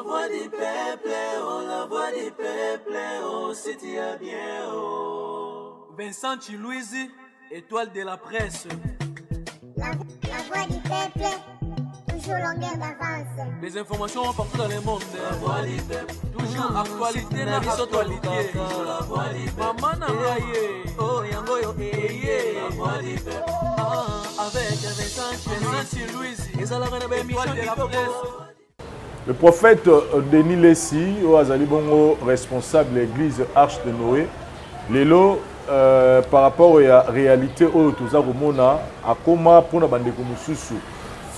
voix du peuple, oh la voix du peuple, oh si tu as bien, oh. Vincent Chiluizi, étoile de la presse. La voix du peuple, toujours longueur d'avance. Les informations partout dans le monde. La voix du peuple, Toujours actualité na biso actualité. tolukaka. La voix du peuple, Mama na ngai ye. oh yango yo Eye. La voix du peuple, Ah, avec Vincent Vincent Chiluizi, ezalaka na ba émission étoile de la kitoko. presse. Le prophète Denis Lessi, oyo azali bongo responsable ya église Arche de Noé, lelo par rapport ya réalité oyo toza komona, akoma mpona bandeko mosusu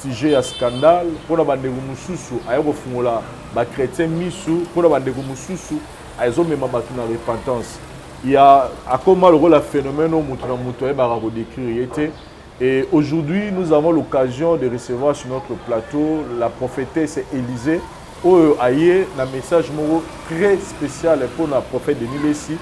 sujet ya scandale, mpona bandeko mosusu aye kofungola bachrétien misu, mpona bandeko mosusu azomema bato na repentance. Ya akoma lokola phénomène oyo moto na moto ayebaka kodécrire ye te. Et aujourd'hui, nous avons l'occasion de recevoir sur notre plateau la prophétesse Élisée, oyo aye na message moko très spécial pour la prophète Denis Lessi,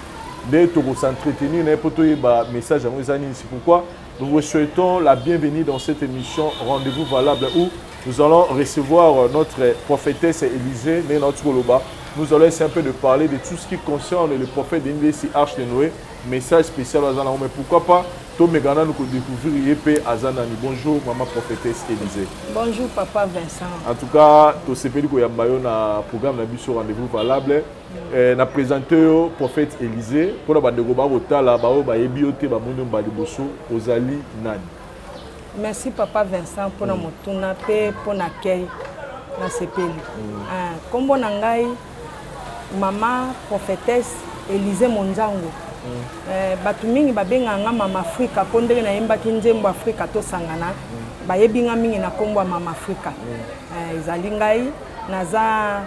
nde tokos'entretenir na ye mpo toyeba message yango eza nini. C'est pourquoi nous vous souhaitons la bienvenue dans cette émission Rendez-vous valable, où nous allons recevoir notre prophétesse Élisée. Ndenge nauti koloba, nous allons essayer un peu de parler de tout ce qui concerne le prophète Denis Lessi, Arche de Noé, message spécial aza nango. Mais pourquoi pas tomeka nanu kodécouvrir ye mpe aza nani. Bonjour, mama prophétesse Élisée. Bonjour, papa Vincent. En tout cas, tosepeli koyamba yo na programme na biso Rendez-vous valable. Na présente yo prophète Élisée mpona bandeko bakotala, baoyo bayebi yo te, bamoni yo mbala liboso, ozali nani? Merci, papa Vincent, mpona motuna mpe mpona accueil, nasepeli. Ah, nkombo na ngai mama prophétesse Élysée Monzango. Bato mingi babengaka nga Mama Afrika mpo ndenge nayembaki nzembo Afrika tosangana. Bayebi nga mingi na nkombo ya Mama Afrika. Ezali ngai naza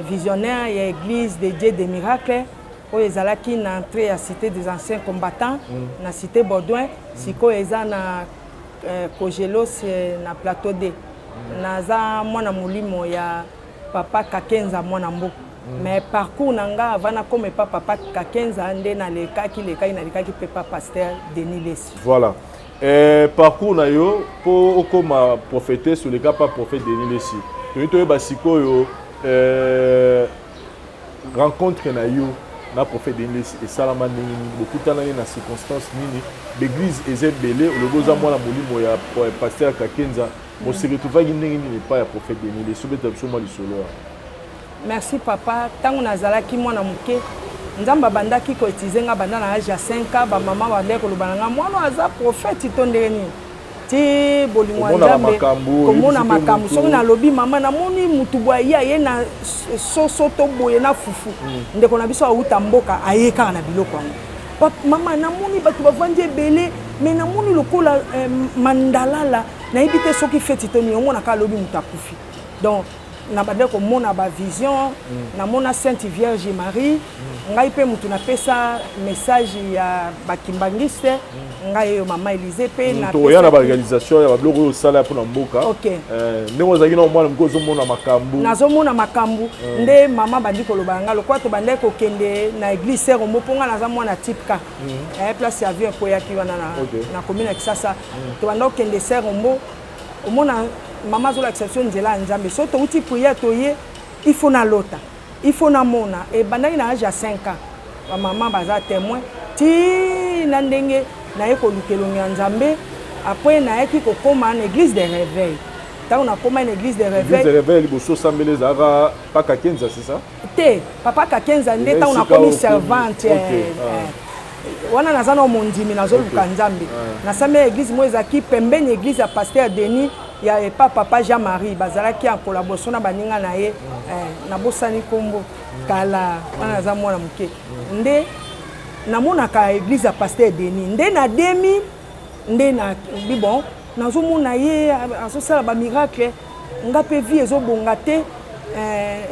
visionnaire ya église de Dieu de Miracle oyo ezalaki na entrée ya Cité des Anciens Combattants, na Cité Baudouin. Sikoyo eza na Kogelos, na Plateau D. Naza mwana molimo ya papa Kakenza, mwana mboka. Mais parcours na nga avant nakoma epa papa Kakenza, nde nalekaki lekaki, nalekaki mpe pa pasteur Denis Lesi. Voilà. Parcours na yo mpo okóma prophétesse, oleka pa prophète Denis Lesi. Toyei toyeba sikoyo rencontre na yo na prophète Denis Lesi esalama ndenge nini? Bokutanani na circonstance nini? Baeglise eza ebele, olobi oza mwana molimo ya pasteur Kakenza, bose retrouvaki ndenge nini epai ya prophète Denis Lesi? Obeta biso mwa lisolo wana. Merci, papa. Ntango nazalaki mwana moke, Nzambe abandaki koutiliser nga banda na age ya 5 ans. Bamama bandaki koloba na nga: mwana oyo aza prophète to ndenge nini? Ti bolingo ya Komonaka Nzambe. Makambo, Komona oyebisi mpe makambo. motu. Soki nalobi: mama, namoni mutu boye, aye, aye na soso to boye na fufu. Ndeko na biso awuta mboka, aye kaka na biloko yango. Mama, namoni bato bavandi ebele, mais namoni lokola mandalala, nayebi te soki feti to nini. Omonaka alobi moto akufi. Donc nabandaki komona bavision. Namona Sainte Vierge Marie. Ngai mpe motu napesa message ya bakimbangiste, ngai oyo mama Élysée mpe. Tokoya na baréalisation ya babiloko oyo osala mpona mboka. Ok. Ndenge ozalaki na mwana moke, ozomona makambo. Nazomona makambo. Nde mama bandi koloba na nga lokola tobandaki kokende na église Serombo, mpo nga naza mwana type K. Place ya avion ekweyaki wana na, na commune ya Kisasa. Tobanda kokende Serombo, omona mama azolakisa biso nzela ya Nzambe. So touti prière, toye, il faut nalota, il faut namona. Ebandaki na age ya 5 ans, bamama baza témoin. Ti na ndenge naye koluka elongi ya Nzambe, après nayaki kokóma na église de réveil. Ntango nakóma na église de Église réveil, de réveil, liboso osambeli ezalaka pa Kakenza, c'est ça? Te, papa Kakenza nde Eza ntango esika nakomi okomi. servante. Wana naza na mondimi, nazoluka Nzambe. Nasambeli église moko ezalaki pembeni église ya pasteur Denis, ya epa papa Jean Marie. Bazalaki en collaboration na baninga na ye. Nabosani nkombo, kala wana, naza mwana moke. Nde namonaka église ya pasteur Denis. Nde na 2000 nde na bi bon, nazomona ye azosala bamiracle, nga mpe vie ezobonga te.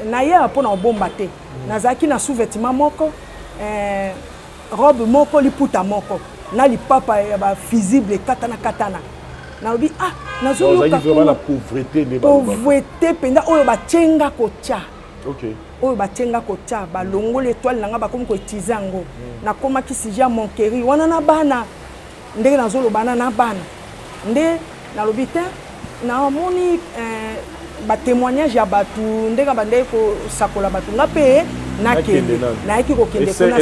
Nayeba mpo na kobomba te, nazalaki na sous-vêtement moko, robe moko, liputa moko na lipapa ya bafusible ekatana katana. Nalobi: ah, nazoyoka Ozalaki vraiment na pauvreté nde balobaka. Pauvreté mpenza oyo batyenga kotya. Oyo batyenga kotya, balongoli étoile na nga, bakomi koutiliser yango. Nakomaki sujet ya moquerie wana na bana. Ndenge nazoloba na bana, nde nalobi te, namoni. Ba témoignage ya bato ndenge bandaki kosakola bato, nga mpe nakende, nayaki kokende kuna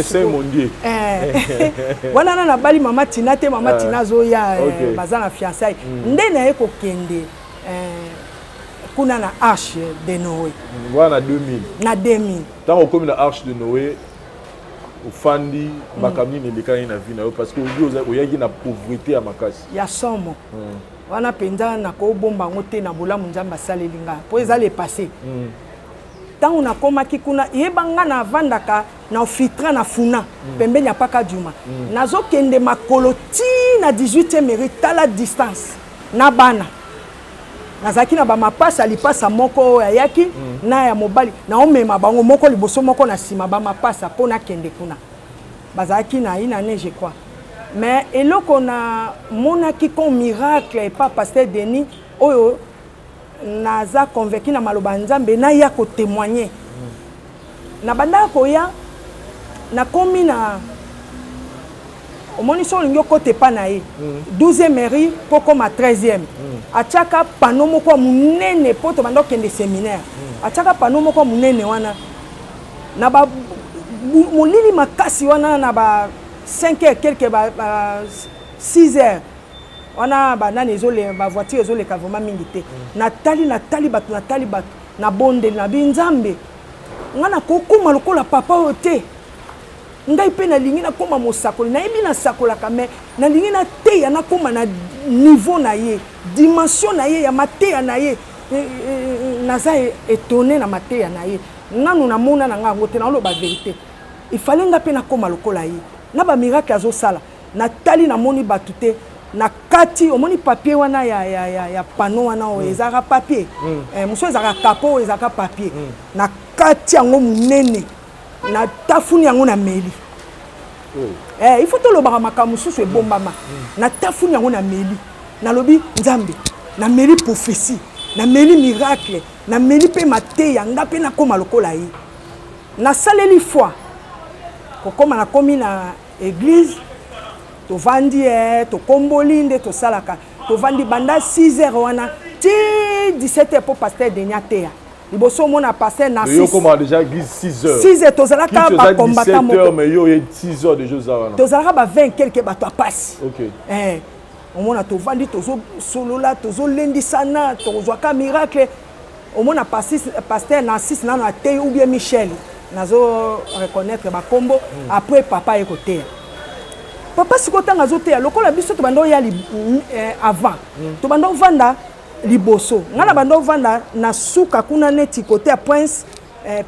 eh. Wana na nabali mama Tina te, mama Tina azoya, eh, baza na fiançailles. Nde naye kokende eh, kuna na Arche de Noé. Wana 2000? Na 2000. Ntango okomi na Arche de Noé, ofandi, makambo nini elekaki na vie na yo? Parce que oyaki na pauvreté ya makasi. Ya somo. Wana mpenza nakobomba yango te na bolamu Nzambe asaleli nga, mpo eza le passé. Ntango nakomaki kuna, yeba nga navandaka na Fitra na Funa, pembeni ya Paka Juma. Nazokende makolo ti na 18e rue, tala distance na bana. Nazalaki na bamapasa, lipasa moko oyo ayaki na ya mobali, naomema bango moko liboso, moko na nsima, bamapasa, mpo nakende kuna. Bazalaki na une année, je crois. Mais eloko namonaki comme miracle epa pasteur Denis, oyo naza convaincu na maloba ya Nzambe, naya kotémoigner. Nabandaka koya, nakomi na, omoni, so olingi okota epa na ye, 12e rue mpo koma 13e, atiaka panneau moko ya monene, mpo tobanda kokende séminaire. Atiaka panneau moko ya monene wana na ba molili makasi wana, na ba 5 heures quelque, ba 6 heures wana, banani ezoleka, bavoiture ezoleka vraiment mingi te. Natali, natali bato, natali bato, nabondeli na bi Nzambe: ngai nakokóma lokola papa oyo te. Ngai mpe nalingi nakóma mosakoli. Nayebi nasakolaka, mais nalingi nateya, nakóma na niveau na ye, dimension na ye ya mateya na ye. Naza étonné na mateya na ye, nanu namona na ngai yango te. Naoloba vérité, ifale nga mpe nakóma lokola ye na bamiracle azosala. Natali, namoni bato te na kati. Omoni papier wana ya panneau wana oyo ezalaka papier, mosusu ezalaka kapo, oyo ezalaka papier. Na kati yango monene, natafuni yango, na meli. Il faut tolobaka makambo mosusu ebombama. Natafuni yango, na meli, nalobi: Nzambe, nameli prophétie, nameli miracle, nameli mpe mateya, nga mpe nakóma lokola ye. Nasaleli foi kokóma. Nakomi na église, tovandi, tokomboli nde tosalaka. Tovandi banda 6 heures wana ti 17 heures mpo pasteur Denis ateya. Liboso omona pasteur na 6 déjà église 6 heures. 6 heures, tozalaka bacombattant moko. Mais yo 6 heures déjà oza wana. Tozalaka ba 20 quelque, bato ya pasi. Omona tovandi, tozosolola, tozolendisana, tokozwaka miracle. Omona pasteur Narcisse nano atei, ou bien Michel, nazo reconnaître bakombo. Après papa ye koteya, papa sikoyo ntango azoteya, lokola biso tobanda oya avant, tobanda ovanda liboso. Ngai na banda ovanda na suka kuna, neti kote ya Prince,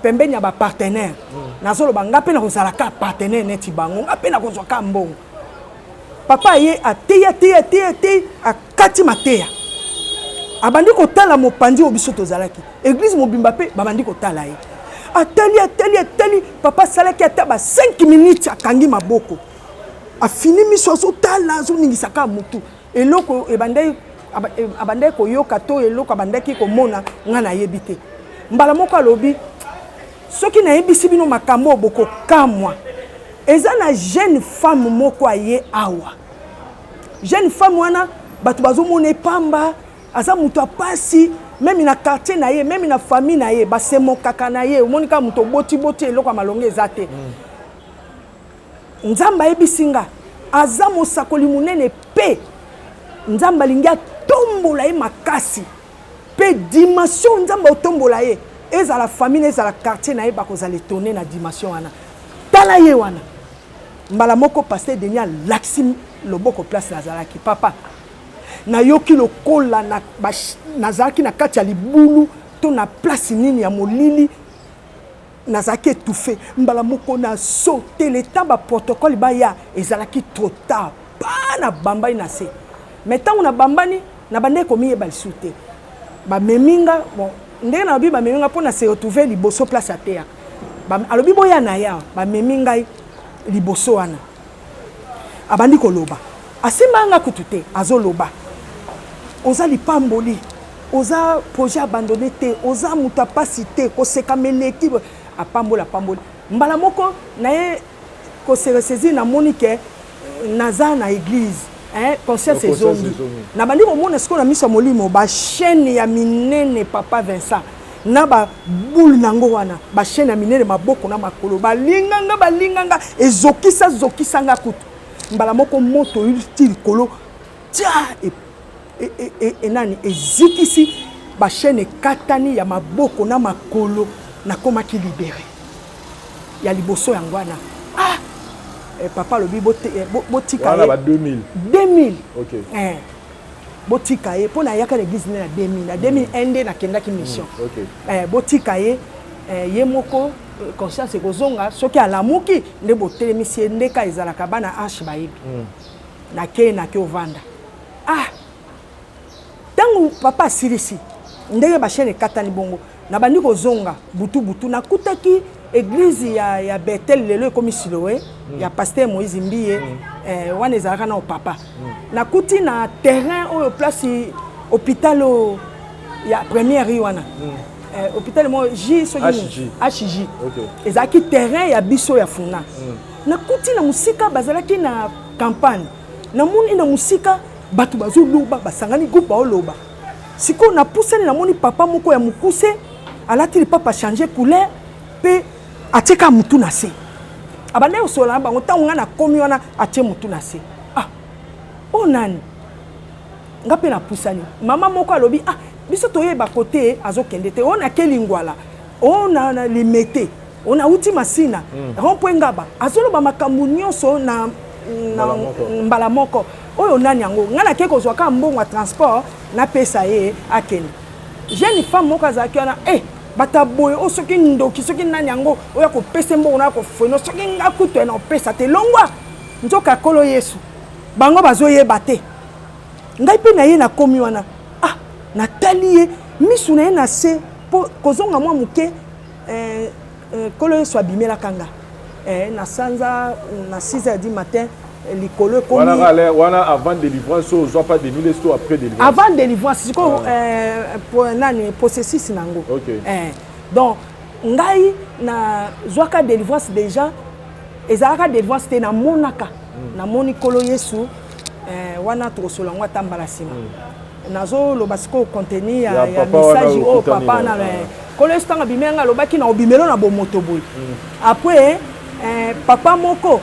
pembeni ya bapartenaire. Nazoloba nga mpe nakozala ka partenaire neti bango, nga mpe nakozwa ka mbongo. Papa ye ateyi, ateyi, ateyi, ateyi, akati mateya, abandi kotala mopanzi oyo biso tozalaki. Église mobimba mpe babandi kotala ye. Atali, atali, atali. Papa asalaki ata ba 5 minutes, akangi maboko, afini miso, azotala, azoningisa kaka motu. Eloko ebandaki, abandaki koyoka to eloko abandaki komona, ngai nayebi te. Mbala moko alobi: soki nayebisi bino makambo oyo, bokokamwa. Eza na jeune femme moko aye awa. Jeune femme wana, bato bazomona epamba, aza moto apasi, même na quartier na ye, même na famille na ye, basemokaka na ye. Omoni kaka moto obotiboti, eloko ya malongo eza te. Nzambe ayebisi nga aza mosakoli monene, mpe Nzambe alingi atombola ye makasi, mpe dimension Nzambe atombola ye, ezala famille, ezala quartier na ye, bakozala étonné na dimension wana. Tala ye wana. Mbala moko pasteur Denis alakisi loboko place nazalaki. Papa, nayoki lokola nazalaki na kati ya libulu to na place nini ya molili, nazalaki étouffé. Mbala moko na sauté. Le temps baprotocole baya, ezalaki trop tard. Pa na bambani na se. Mais ntango nabambani, nabandaki komiyeba lisusu te. Bamemi nga, bon, ndenge nalobi, bamemi nga mpo na se retrouve liboso place ateyaka. Alobi: boya na ye awa. Bamemi ngai liboso wana, abandi koloba, asimba nga kutu te, azoloba: oza lipamboli, oza projet abandonné te, oza moto apasi te, koseka meleki. Apamboli, apamboli. Mbala moko naye kose ressaisir, namoni ke naza na église. Eh, conscience ezongi. Nabandi komona sikoyo na miso ya molimo ba chaîne ya minene papa Vincent na ba boule nango wana ba chaîne ya minene maboko na makolo balinga nga balinga nga ezokisa zokisa nga kutu mbala moko moto ti likolo tia e, e, e, e, e, nani ezikisi ba chaîne ekatani ya maboko na makolo nakomaki libere ya liboso yango wana ah eh, papa alobi eh, botika ye 2000 2000 okay. eh, botika ye mpo nayaka na eglise nde na 2000 na 2001 nde nakendaki mission mm, okay. eh, botika ye eh, ye moko eh, conscience ekozonga soki alamuki nde botelemisi ye ndeka ezalaka bana h bayebi mm. nakei nake ovanda ah ntango papa asilisi ndenge bachaine ekatani bongo Nabandi kozonga butu butu nakutaki eglise ya, ya Bethel lelo ekomi Siloe mm. ya pasteur Moïse Mbiye mm. eh, wana ezalaka nao papa mm. nakuti na terrain oyo place hôpital oyo ya première rue wana mm. eh, hôpital moko J soki HJ, HJ. Okay. ezalaki terrain ya biso ya Funa mm. nakuti na mosika bazalaki na campagne namoni na mosika bato bazoloba basangani groupe baoloba Sikoyo napusani namoni papa moko ya mokuse alati lipapa change couleur mpe atie kaka motu na se abandaki kosolola na bango ntango ngai nakomi wana atie motu na se ah oyo nani nga mpe napusani mama moko alobi ah biso toyeba kote azokende te oyo nake lingwala oyo na, na limete oyo nauti masina mm. rond-point ngaba azoloba makambo nyonso na mbala moko oyo nani yango ngai nake kozwa kaka mbongo ya transport napesa ye akende jeune femme moko azalaki wana eh, bato ya boye oyo soki ndoki soki nani yango oyo akopesa mbongo na akofreno soki nga kutu na opesa te longwa nzoka kolo yesu bango bazoyeba te ngai mpe na ye nakomi wana ah natali ye misu na ye na se mpo kozonga mwa moke eh, eh, kolo yesu abimelaka nga eh, na sanza na 6 heures du matin eh, likolo ekomi wana wana avant délivrance oyo ozwa pas 2000 to après délivrance avant délivrance sikoyo ah. eh, po, nani processus nango okay. eh, donc ngai nazwaka délivrance déjà ezalaka délivrance te namonaka mm. namoni kolo yesu eh, wana tokosola yango ata mbala nsima mm. nazoloba sikoyo contenu ya, ya, ya message oyo papa na eh, kolo yesu ntango abimeli nga alobaki na obimelo na bomoto boye mm. après eh, papa moko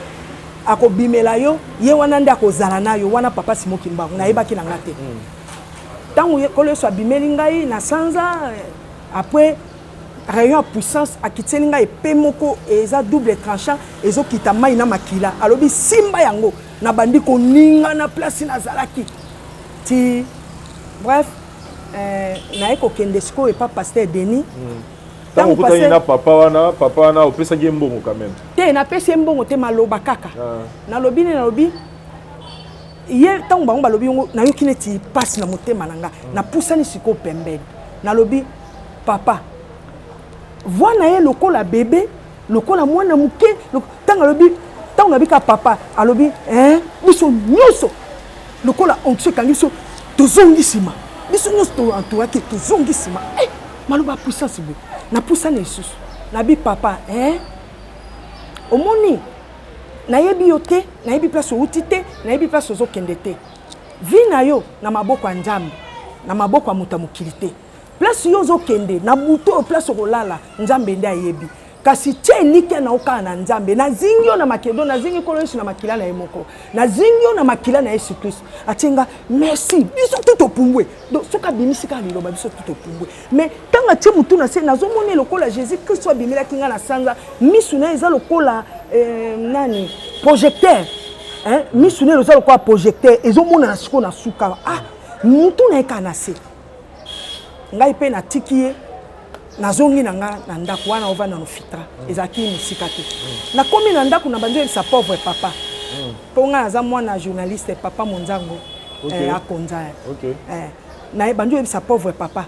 akobimela yo ye wana nde akozala na yo wana papa simo kimbangu nayebaki na nga te ntango mm. kolo yesu abimeli ngai na sanza eh, après rayon ya puissance akitiseli ngai epe moko eza double tranchant ezokita mai na makila alobi simba yango nabandi koningana place nazalaki ti bref eh, naye kokende sikoyo epa pasteur denis mm. ntango okutani na papa wana papa wana opesaki ye mbongo quand même te napesi ye mbongo te maloba kaka ah. nalobi nde nalobi ye ntango bango balobi yango nayoki neti mpasi na motema na nga mm. napusani sikoyo pembeni nalobi papa voi na ye lokola bebe lokola mwana moke ntango alobi ntango nabi kaka papa alobi eh, biso nyonso lokola onction ekangi biso tozongi nsima biso nyonso toentouraki tozongi nsima eh, maloba puissance boye napusani lisusu nabi papa eh, omoni nayebi yo te nayebi place outi te nayebi place ozokende te vi na yo na maboko ya nzambe na maboko ya moto ya mokili te Place yo ozo kende na butu oyo place okolala Nzambe nde ayebi. Kasi tia elikya na yo kaka na Nzambe. Nazingi yo na Makedo, nazingi Nkolo Yesu na makila na ye moko. Nazingi yo na makila na Yesu Kristo. Atie nga merci. Biso tout topumbwe. Donc soki abimisi kaka liloba biso tout topumbwe. Mais ntango atie motu na se nazomona ye lokola Jésus Kristo abimelaki nga na sanza, misu na ye eza lokola euh, nani projecteur. Hein? Misu na ye eza lokola projecteur ezomonana sikoyo na suka. Ah, motu na ye kaka na se. Ngai mpe natiki ye nazongi na nga na ndako wana ovanda no fitra mm. ezalaki mosika te mm. nakomi na ndako na bandi oyebisa pauvre papa mpo mm. ngai naza mwana journaliste papa monzango okay. eh, akonza eh. okay. eh, na bandi oyebisa pauvre papa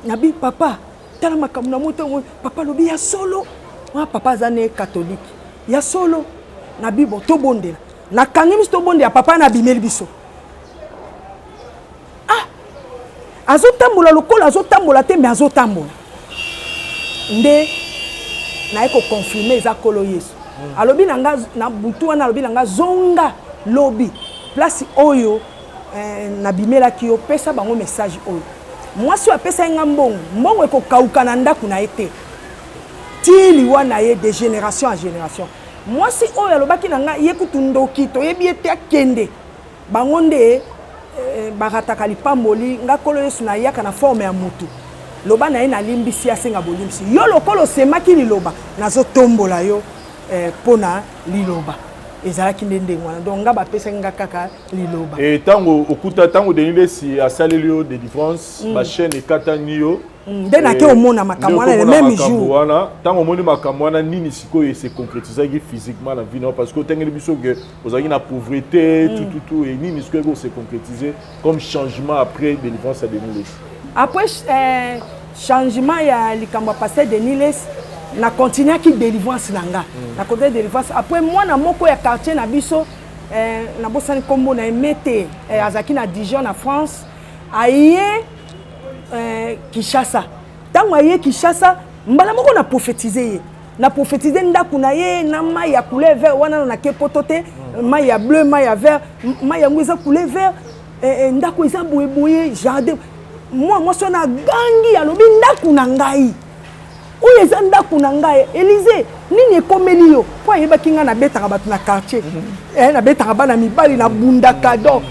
nabi papa tala makambo na moi ntango papa alobi ya solo wana papa aza ne katolike ya solo nabi bo tobondela nakangi biso tobondela papa na abimeli biso ah azotambola lokola azotambola te me azotambola nde naye koconfirme eza nkolo yesu mm. alobi na nga na butu wana alobi na nga zonga lobi. Place oyo eh, nabimelaki yo, pesa bango message oyo. Mwasi oyo apesaki nga mbongo, mbongo ekokauka na ndako na ye te ti liwa na ye, de génération en génération. Mwasi oyo alobaki na nga, ye kutu ndoki, toyebi ye te, akende. Bango nde eh, barataka lipamboli. Nga Nkolo Yesu nayaka na forme ya mutu. Loba na ye nalimbisi, asenga bolimbisi. Yo lokola osemaki liloba, nazotombola yo eh, mpo na liloba. Ezalaki nde ndenge wana. Donc nga bapesaki nga kaka liloba. E ntango okuta, ntango Denis Lessi asaleli yo délivrance, bachaîne ekatani yo. Nde nake omona makambo wana le même jour. Wana ntango omoni makambo wana, nini sikoyo ese concrétisaki physiquement na vie na yo? Parce que otengeli biso ke ozalaki na pauvreté, tout tout tout, et nini sikoyo eko se concrétiser comme changement après délivrance ya Denis Lessi? Après changement ya likambo ya pasteur Denis Lessi, na continuaki délivrance na nga. Na continuaki délivrance. Après, mwana moko ya quartier na biso, nabosani nkombo na ye mete, azalaki na Dijon na France, aye Kinshasa. Ntango aye Kinshasa, mbala moko na prophétise ye, na prophétise ndako na ye na mai ya couleur vert wana. Nake poto te, mai ya bleu, mai ya vert, mai yango eza couleur vert, ndako eza boyeboye, jardin. Mwa mwasi wana agangi, alobi: "Ndako na ngai oyo eza ndako na ngai, Élise, nini ekomeli yo?" Mpo ayebaki ngai nabetaka bato na quartier, nabetaka bana mibali, nabundaka. Donc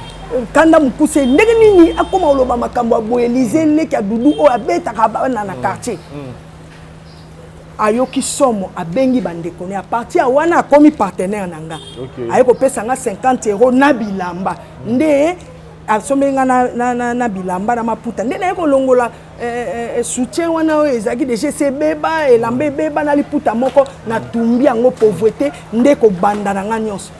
kanda mokuse, ndenge nini akóma koloba makambo ya boye? Élise leki ya Dudu oyo abetaka bana na quartier. Ayoki somo, abengi bandeko ne. À partir ya wana akomi partenaire na nga. Aye kopesa nga 50 euro na bilamba nde asombeli nga na bilamba na maputa. Nde naye kolongola soutien wana oyo ezalaki déjà esi ebeba, elamba ebeba na liputa moko, natumbi yango. Pauvreté nde kobanda na nga nyonso.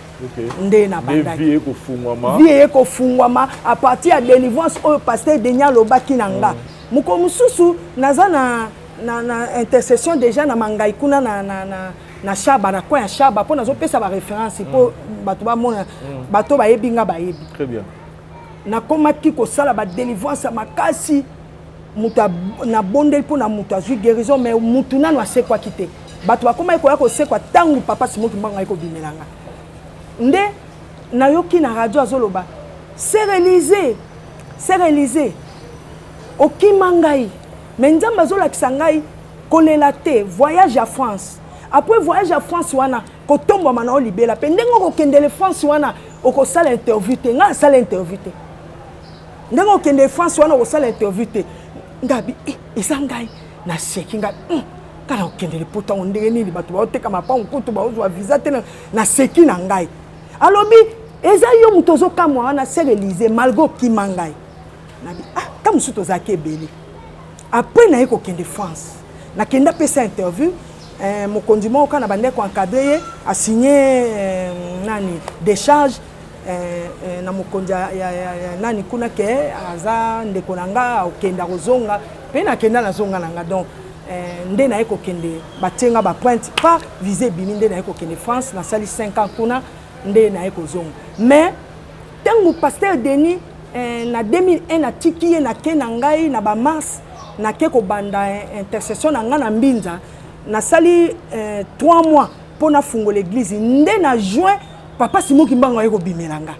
Nde nabandaki vie ekofungwama. Vie ekofungwama à partir ya délivrance oyo pasteur Denis alobaki na nga. Mokolo mosusu naza na intercession déjà na Mangai kuna na Shaba, na coin ya Shaba, mpo nazopesa baréférence mpo bato bamona, bato bayebi nga bayebi. Très bien. Nakomaki kosala badélivrance ya makasi. Moto nabondeli mpo na moto azwi guérison, mais motu nano asekwaki te. Bato bakomaki koya kosekwa ntango papa Simon Kimbangu ayi kobimela nga. Nde nayoki na radio azoloba: "Sœur Élise, sœur Élise, okima ngai, mais Nzambe azolakisa ngai kolela te, voyage ya France. Après voyage ya France wana, kotombwama na yo libela. Mpe ndenge okokendele France wana, okosala interview te." Ngai asala interview te. "Ndenge okende France wana, okosala interview te." Ngabi eh, eza ngai naseki ngai, kala okendele poto yango ndenge nini? Bato baoteka mapango kutu baozwa visa te. Naseki na ngai. Alobi: "Eza yo moto ozokamwa wana, sœur Élise, malgré okima ngai." Nabi: "Ah, ta mosusu tozalaki ebele." Après naye kokende France, nakende apesa interview. Mokonzi moko kaka na bandeko encadre ye, asigne nani, décharge na mokonzi ya nani kuna ke aza ndeko na nga, akokende, akozonga. Mpe nakenda, nazonga na nga. Donc nde naye kokende, batie nga bapointe par visa ebimi. Nde naye kokende France, nasali 5 ans kuna, nde naye kozonga. Mais ntango pasteur Denis na 2001 natiki ye, nake na ngai na bamars, nake kobanda intercession na ngai na Mbinza. Nasali 3 mois mpo nafungola église. Nde na juin papa Simon Kimbangu aye kobimela nga.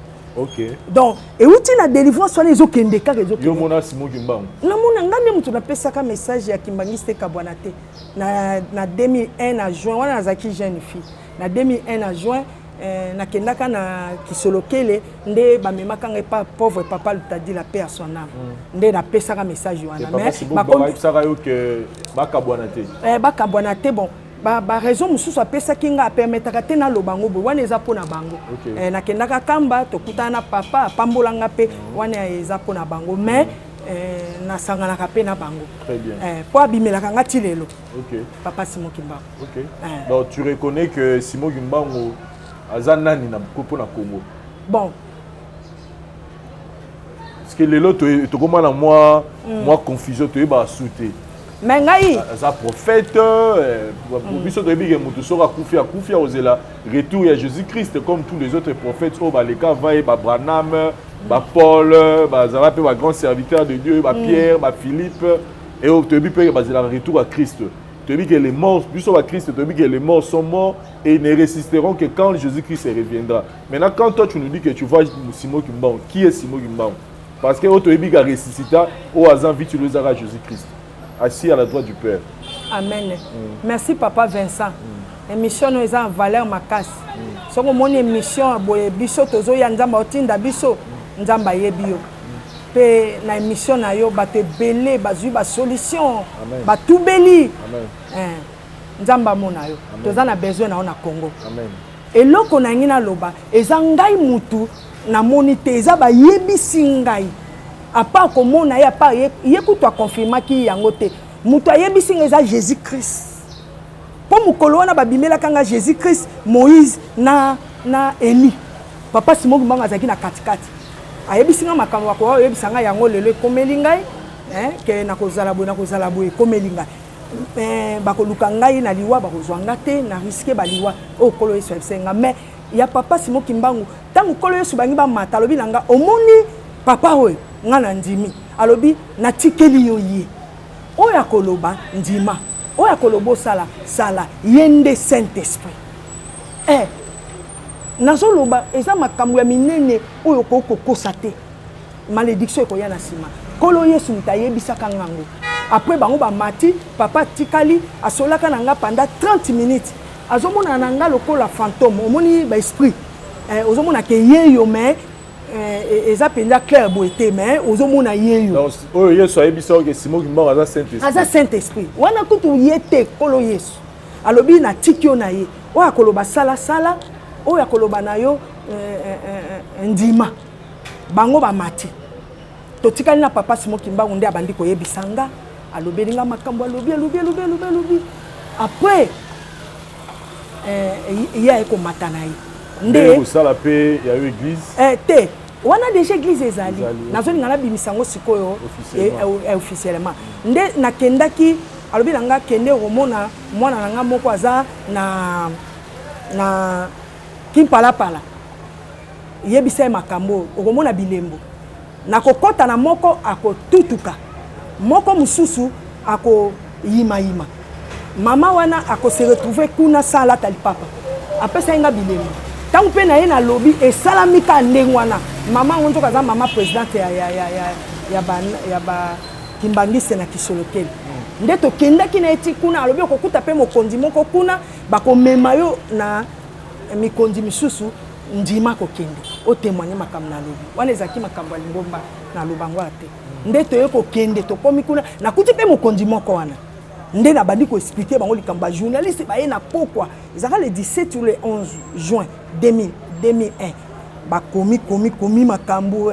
Donc euti na délivrance wana, ezokende kaka, ezokende. Yo mona Simon Kimbangu? Namona nga nde moto napesaka message ya kimbangisi ekabwana te na 2001 na juin wana. Nazalaki jeune fille na 2001 na juin. Nakendaka na Kisolokele, nde bamemaka ngai pa pauvre papa Lutadila, paix à son âme. Nde napesaka message wana. Mais bayebisaka yo ke bakabwana te? Bakabwana te. Bon, baraison mosusu apesaki nga, apermetaka te naloba yango boye. Wana eza mpo na bango. Nakendaka Kamba, tokutana na papa, apambolanga mpe. Wana eza mpo na bango, mais nasanganaka mpe na bango mpo abimelaka nga ti lelo. Papa Simon Kimbangu. Donc tu reconnais que Simon Kimbangu aza nani na mpo na Congo? Bon. Parce que lelo tokóma na mwa confusion, toyebaka su te. Mais ngai aza prophète, biso toyebi ke motu soki akufi, akufi, akozela retour ya Jésus Christ comme tous les autres prophètes oyo baleka avant ye, baBranham, baPaul, bazala mpe bagrand serviteur de Dieu, baPierre, baPhilippe, e oyo toyebi mpe bazelaka retour ya Christ. Toyebi que les morts, biso ba Christ, toyebi que les morts sont morts et ne ressusciteront que quand Jésus-Christ reviendra. Maintenant, quand toi tu nous dis que tu vois Simon Kimbangu, qui est Simon Kimbangu? Parce que oyo toyebi ka ressuscita, oyo aza vite ezaka Jésus-Christ, assis à la droite du Père. Amen. Merci papa Vincent. Émission no eza en valeur makasi. Soki omoni émission ya boye, biso tozoya, Nzambe aotinda biso, Nzambe ayebi yo. Mpe na émission na yo, bato ebele bazwi basolution, batubeli. Eh, Nzambe amona yo. Toza na besoin na yo na Congo. Amen. Eloko na ngai naloba eza, ngai mutu namoni te, eza bayebisi ngai. À part komona ye, à part ye, ye kutu akonfirmaki yango te. Moto ayebisi ngai eza Jésus Christ, mpo mokolo wana babimelaka nga Jésus Christ, Moïse na Eli. Papa Simon Kimbangu azalaki na katikati, ayebisi nga makambo akoka oyebisa ngai yango. Lelo ekomeli ngai, eh, ke nakozala boye, nakozala boye, ekomeli ngai. Eh, bakoluka ngai na liwa, bakozwa nga te, na risque baliwa oyo Nkolo Yesu ayebisaki nga. Mais ya papa Simon Kimbangu, ntango Nkolo Yesu bangi bamata, alobi na nga: "Omoni papa oyo nga na ndimi?" Alobi: "Natikeli yo ye. Oyo akoloba, ndima. Oyo akoloba, osala, sala. Ye nde Saint Esprit." Eh, nazoloba, eza makambo ya minene oyo okoki kokosa te, malédiction ekoya na nsima. Nkolo Yesu moto ayebisaka ngango. Après bango bamati, papa atikali, asolaka na nga pendant 30 minutes. Azomonana na nga lokola fantôme. Omoni baesprit, eh, ozomona ke ye yo, mais eh, eza mpenza clair boye te, mais ozomona ye yo. Oyo Yesu ayebisa oke Simon Kimbangu aza Saint Esprit? Aza Saint Esprit wana kutu ye te. Nkolo Yesu alobi: "Natiki yo na ye. Oyo akoloba, sala, sala. Oyo akoloba na yo, eh, eh, ndima." Bango bamati, totikali na papa Simon Kimbangu. Nde abandi koyebisa nga, alobeli nga makambo, alobi, alobi, alobi, alobi, alobi. Après ye aye komata na ye. Nde kosala mpe ya yo église? Eh, te, wana déjà église ezali. Nazolinga nabimisa yango sikoyo officiellement. Nde nakendaki, alobi na nga: "Kende komona mwana na nga moko aza na Kimpalapala, yebisa ye makambo oyo, okomona bilembo. Nakokɔta na moko akotutuka, moko mosusu akoyimayima, mama wana akose retrouver kuna sa alata lipapa." Apesaki nga bilembo. Ntango mpe na ye nalobi, esalami ka ndenge wana. Mama yango nzoka aza mama présidente ya ba kimbangiste na Kisolokele. Nde tokendaki na ye ti kuna. Alobi: "Okokuta mpe mokonzi moko kuna, bakomema yo na mikonzi misusu. Ndima kokende otémoigne makambo." Nalobi wana ezalaki makambo ya lingomba, naloba yango te. Nde toye kokende, tokomi kuna, nakuti mpe mokonzi moko wana. Nde nabandi koexpliquer bango likambo. Bajournaliste baye na pokwa, ezalaka le 17 ou le 11 juin 2000, 2001. Bakomi komi komi makambo.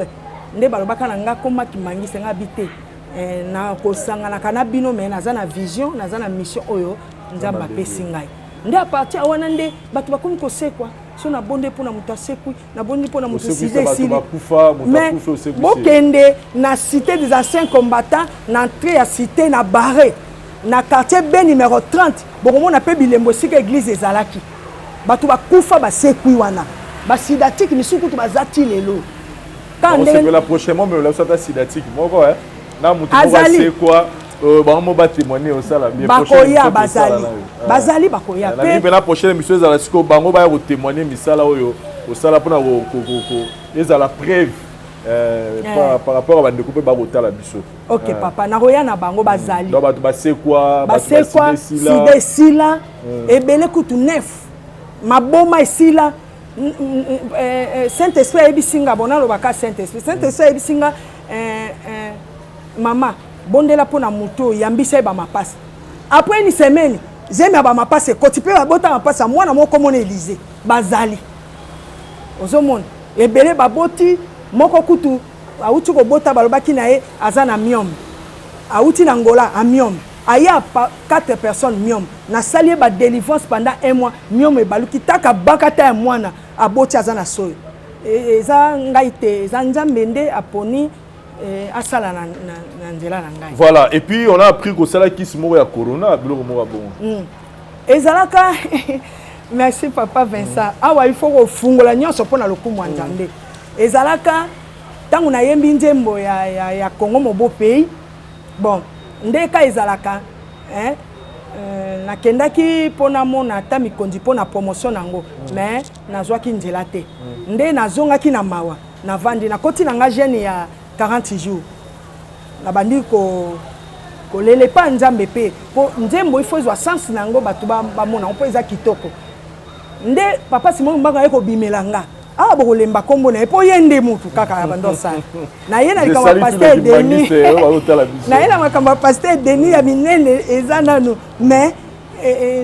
Nde balobaka na nga: "Koma kimbangisi." Nga bi te, eh, nakosanganaka na bino, mais naza na vision, naza na mission oyo Nzambe apesi ngai. Nde à partir wana nde bato bakomi kosekwa. So nabonde mpo na moto asekwi, nabondi mpo na moto sida esili. Mais bokende na Cité des Anciens Combattants, na entrée ya cité, na barre na quartier B numéro 30, bokomona mpe bilembo esika église ezalaki. Bato bakufa basekwi wana, basidatique misusu kutu baza ti lelo. Osepela prochainement, mais olabisa ata sidatique moko na motu moko asekwa, bango mo batémoigne, osala bien. Bakoya, bazali, bazali, bakoya. Mpe na prochaine émission ezala sikoyo bango baya kotémoigne misala oyo osala, mpona ezala preuve par rapport a bandeko mpe bakotala biso. Ok papa, nakoya na bango, bazali. Donc bato basekwa? Basekwa, sida esila ebele kutu, nef maboma esila. Saint Esprit ayebisi nga, bon, nalobaka Saint Esprit, Saint Esprit ayebisi nga: "Mama, bondela mpo na motu oyo, yambisa ye bamapasi." Après une semaine, zemi ya bamapasi ekoti mpe babota mapasi ya mwana moko. Mona Elize, bazali, ozomona ebele baboti. Moko kutu awuti kobota, balobaki na ye aza na myome, awuti na Ngola, amyome aye pa quatre personnes myome. Nasali ye badélivrance pendant un mois, myome ebaluki taka baka ta ya mwana aboti aza na soyo. Eza ngai te, eza Nzambe nde aponi asala na nzela na ngai. Voilà, et puis on a appris kosala kisi moko ya corona, biloko moko ya bongo. Ezalaka, merci papa Vincent. Awa il faut kofungola nyonso mpo na lokumu ya Nzambe. Ezalaka ntango nayembi nzembo ya Congo mon beau pays. Bon, nde ka ezalaka, hein, Nakendaki mpo namona ata mikonzi mpo na promotion na yango, mais nazwaki nzela te. Nde nazongaki na mawa, navandi, nakoti na nga jeûne ya 40 jours, nabandi kolela epa Nzambe mpe mpo nzembo ifo ezwa sens na yango, bato bamona yango mpo eza kitoko. Nde papa Simon Kimbangu aye kobimela nga awa, bokolemba nkombo na ye mpo ye nde mutu kaka ya bando osala na ye na likambo ya pasteur Denis, na ye na makambo ya pasteur Denis ya minene eza nanu. Mais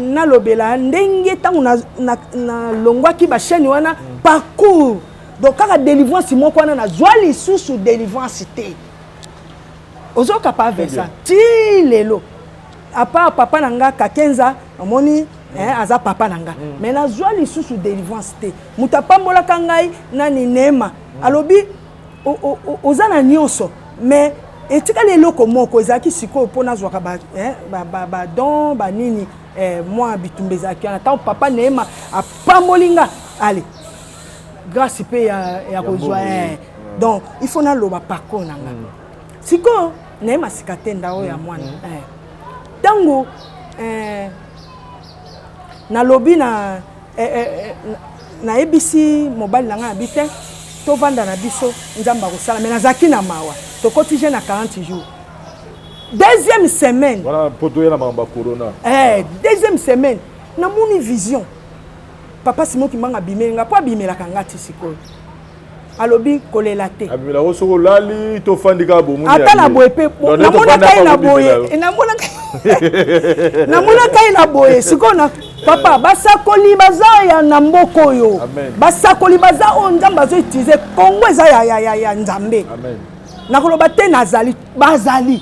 nalobela ndenge ntango nalongwaki bachaîne wana, parcours donc kaka délivrance moko wana, nazwa lisusu délivrance te. Ozoyoka pa Vincent, ti lelo, à part papa na nga Kakenza, omoni, aza papa na nga, mais nazwa lisusu délivrance te. Moto apambolaka ngai nani? Neema alobi oza na nyonso, mais etikali eloko moko ezalaki sikoyo mpo nazwaka badon banini, mwa bitumba ezalaki wana. Ntango papa Neema apamboli nga, ale grâce mpe ya kozwa. Donc il faut naloba parcours na nga. Sikoyo nayema sika te nda oyo ya mwana. Ntango nalobi na nayebisi mobali na ngai, nabi te, tovanda na biso, Nzambe akosala. Mais nazalaki na mawa. Tokoti jeûne na 40 jours, deuxième semaine. Voilà, po toya na makambo ya corona. Deuxième semaine, namoni vision, papa Simon Kimbangu abimeli nga, mpo abimelaka nga ti sikoyo. Alobi kolela te. Abimelako soki olali, tofandi kaka bomoni. Ata na boye mpe namonaka ye na boye, namonaka ye na boye. Sikoyo na papa, basakoli baza ya na mboka oyo, basakoli baza oyo Nzambe azoutiliser. Kongo eza ya Nzambe. Nakoloba te nazali, bazali.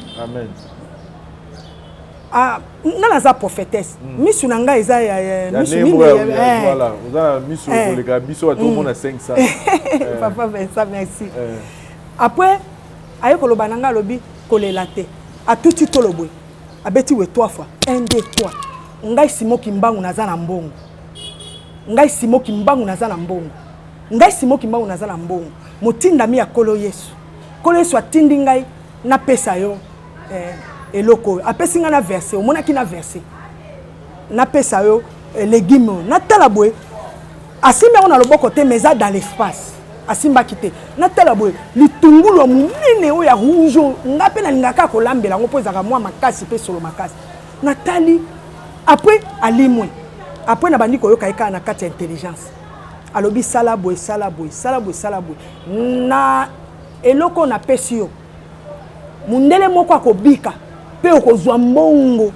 Ah, nga naza prophétesse, misu na ngai eza ya misu mingi. Oza na misu koleka biso bato omona 500. Papa Vincent, merci. Après aye koloba na ngai, alobi kolela te. Atuti tolo boye, abeti we trois fois, 1, 2, 3. Ngai Simon Kimbangu naza na mbongo, ngai Simon Kimbangu naza na mbongo, ngai Simon Kimbangu naza na mbongo, motindami ya Nkolo Yesu. Nkolo Yesu atindi ngai napesa yo eloko oyo. Apesi ngai na verset, omonaki na verset, napesa yo légume oyo. Natala boye, asimbi yango na loboko te, mais eza dans l'espace, asimbaki te. Natala boye, litungulu ya monene oyo ya rouge oyo nga mpe nalingaka kolambela yango mpo ezalaka mwa makasi mpe solo makasi. Natali, après alimwe. Après nabandi koyoka ye kaka na kati ya intelligence, alobi sala boye, sala boye, sala boye, sala boye na eloko oyo napesi yo. Mundele moko akobika mpe okozwa mbongo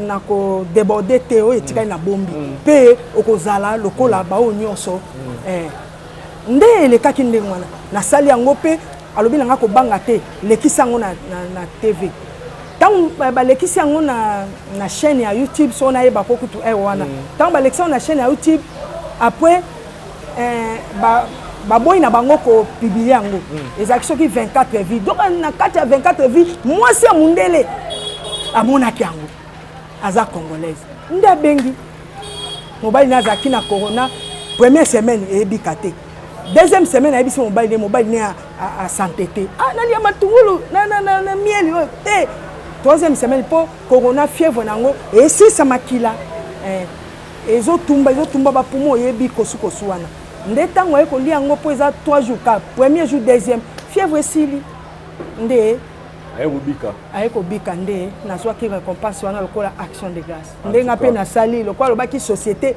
na kodéborder te, oyo etikali na bombi mpe okozala lokola baoyo nyonso. Nde elekaki ndenge wana, nasali yango mpe alobi na nga kobanga te, lekisi yango na TV. Ntango balekisi yango na chaîne ya YouTube, so nayeba ko kutu aire wana, ntango balekisi yango na chaîne ya YouTube, après baboyi na bango kopublier yango. Ezalaki soki 24 vues. Donc na kati ya 24 vues, mwasi ya mundele amonaki yango, aza congolaise, nde abengi mobali ne azalaki na corona. Première semaine eyebika te, deuxième semaine ayebisi mobali ne, mobali ne asante te, ah, nalia matungulu na mieli oyo te. Troisième semaine, mpo corona fièvre nango esisa makila, ezotumba, ezotumba bapoumons, oyebi kosukosu wana. Nde ntango aye kolia yango, mpo eza 3 jours ka, premier jour, deuxième, fièvre esili nde. Aye kobika. Aye kobika. Nde nazwaki récompense wana lokola action de grâce. Nde nga mpe nasali lokola alobaki société,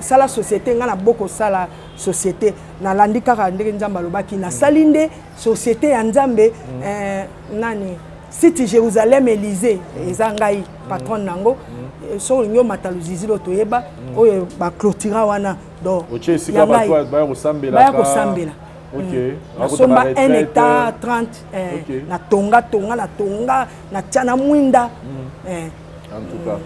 sala société. Nga na bokosala société, nalandi kaka ndenge Nzambe alobaki, nasali nde société ya Nzambe. Nani City Jérusalem Élysée, eza ngai patronne nango. Soki olingi omata luzizilo, toyeba oyo baclôtura wana. Donc ya ngai, baya kosambela. Nasomba 1 hectare 30, natonga tonga, natonga, natia na mwinda,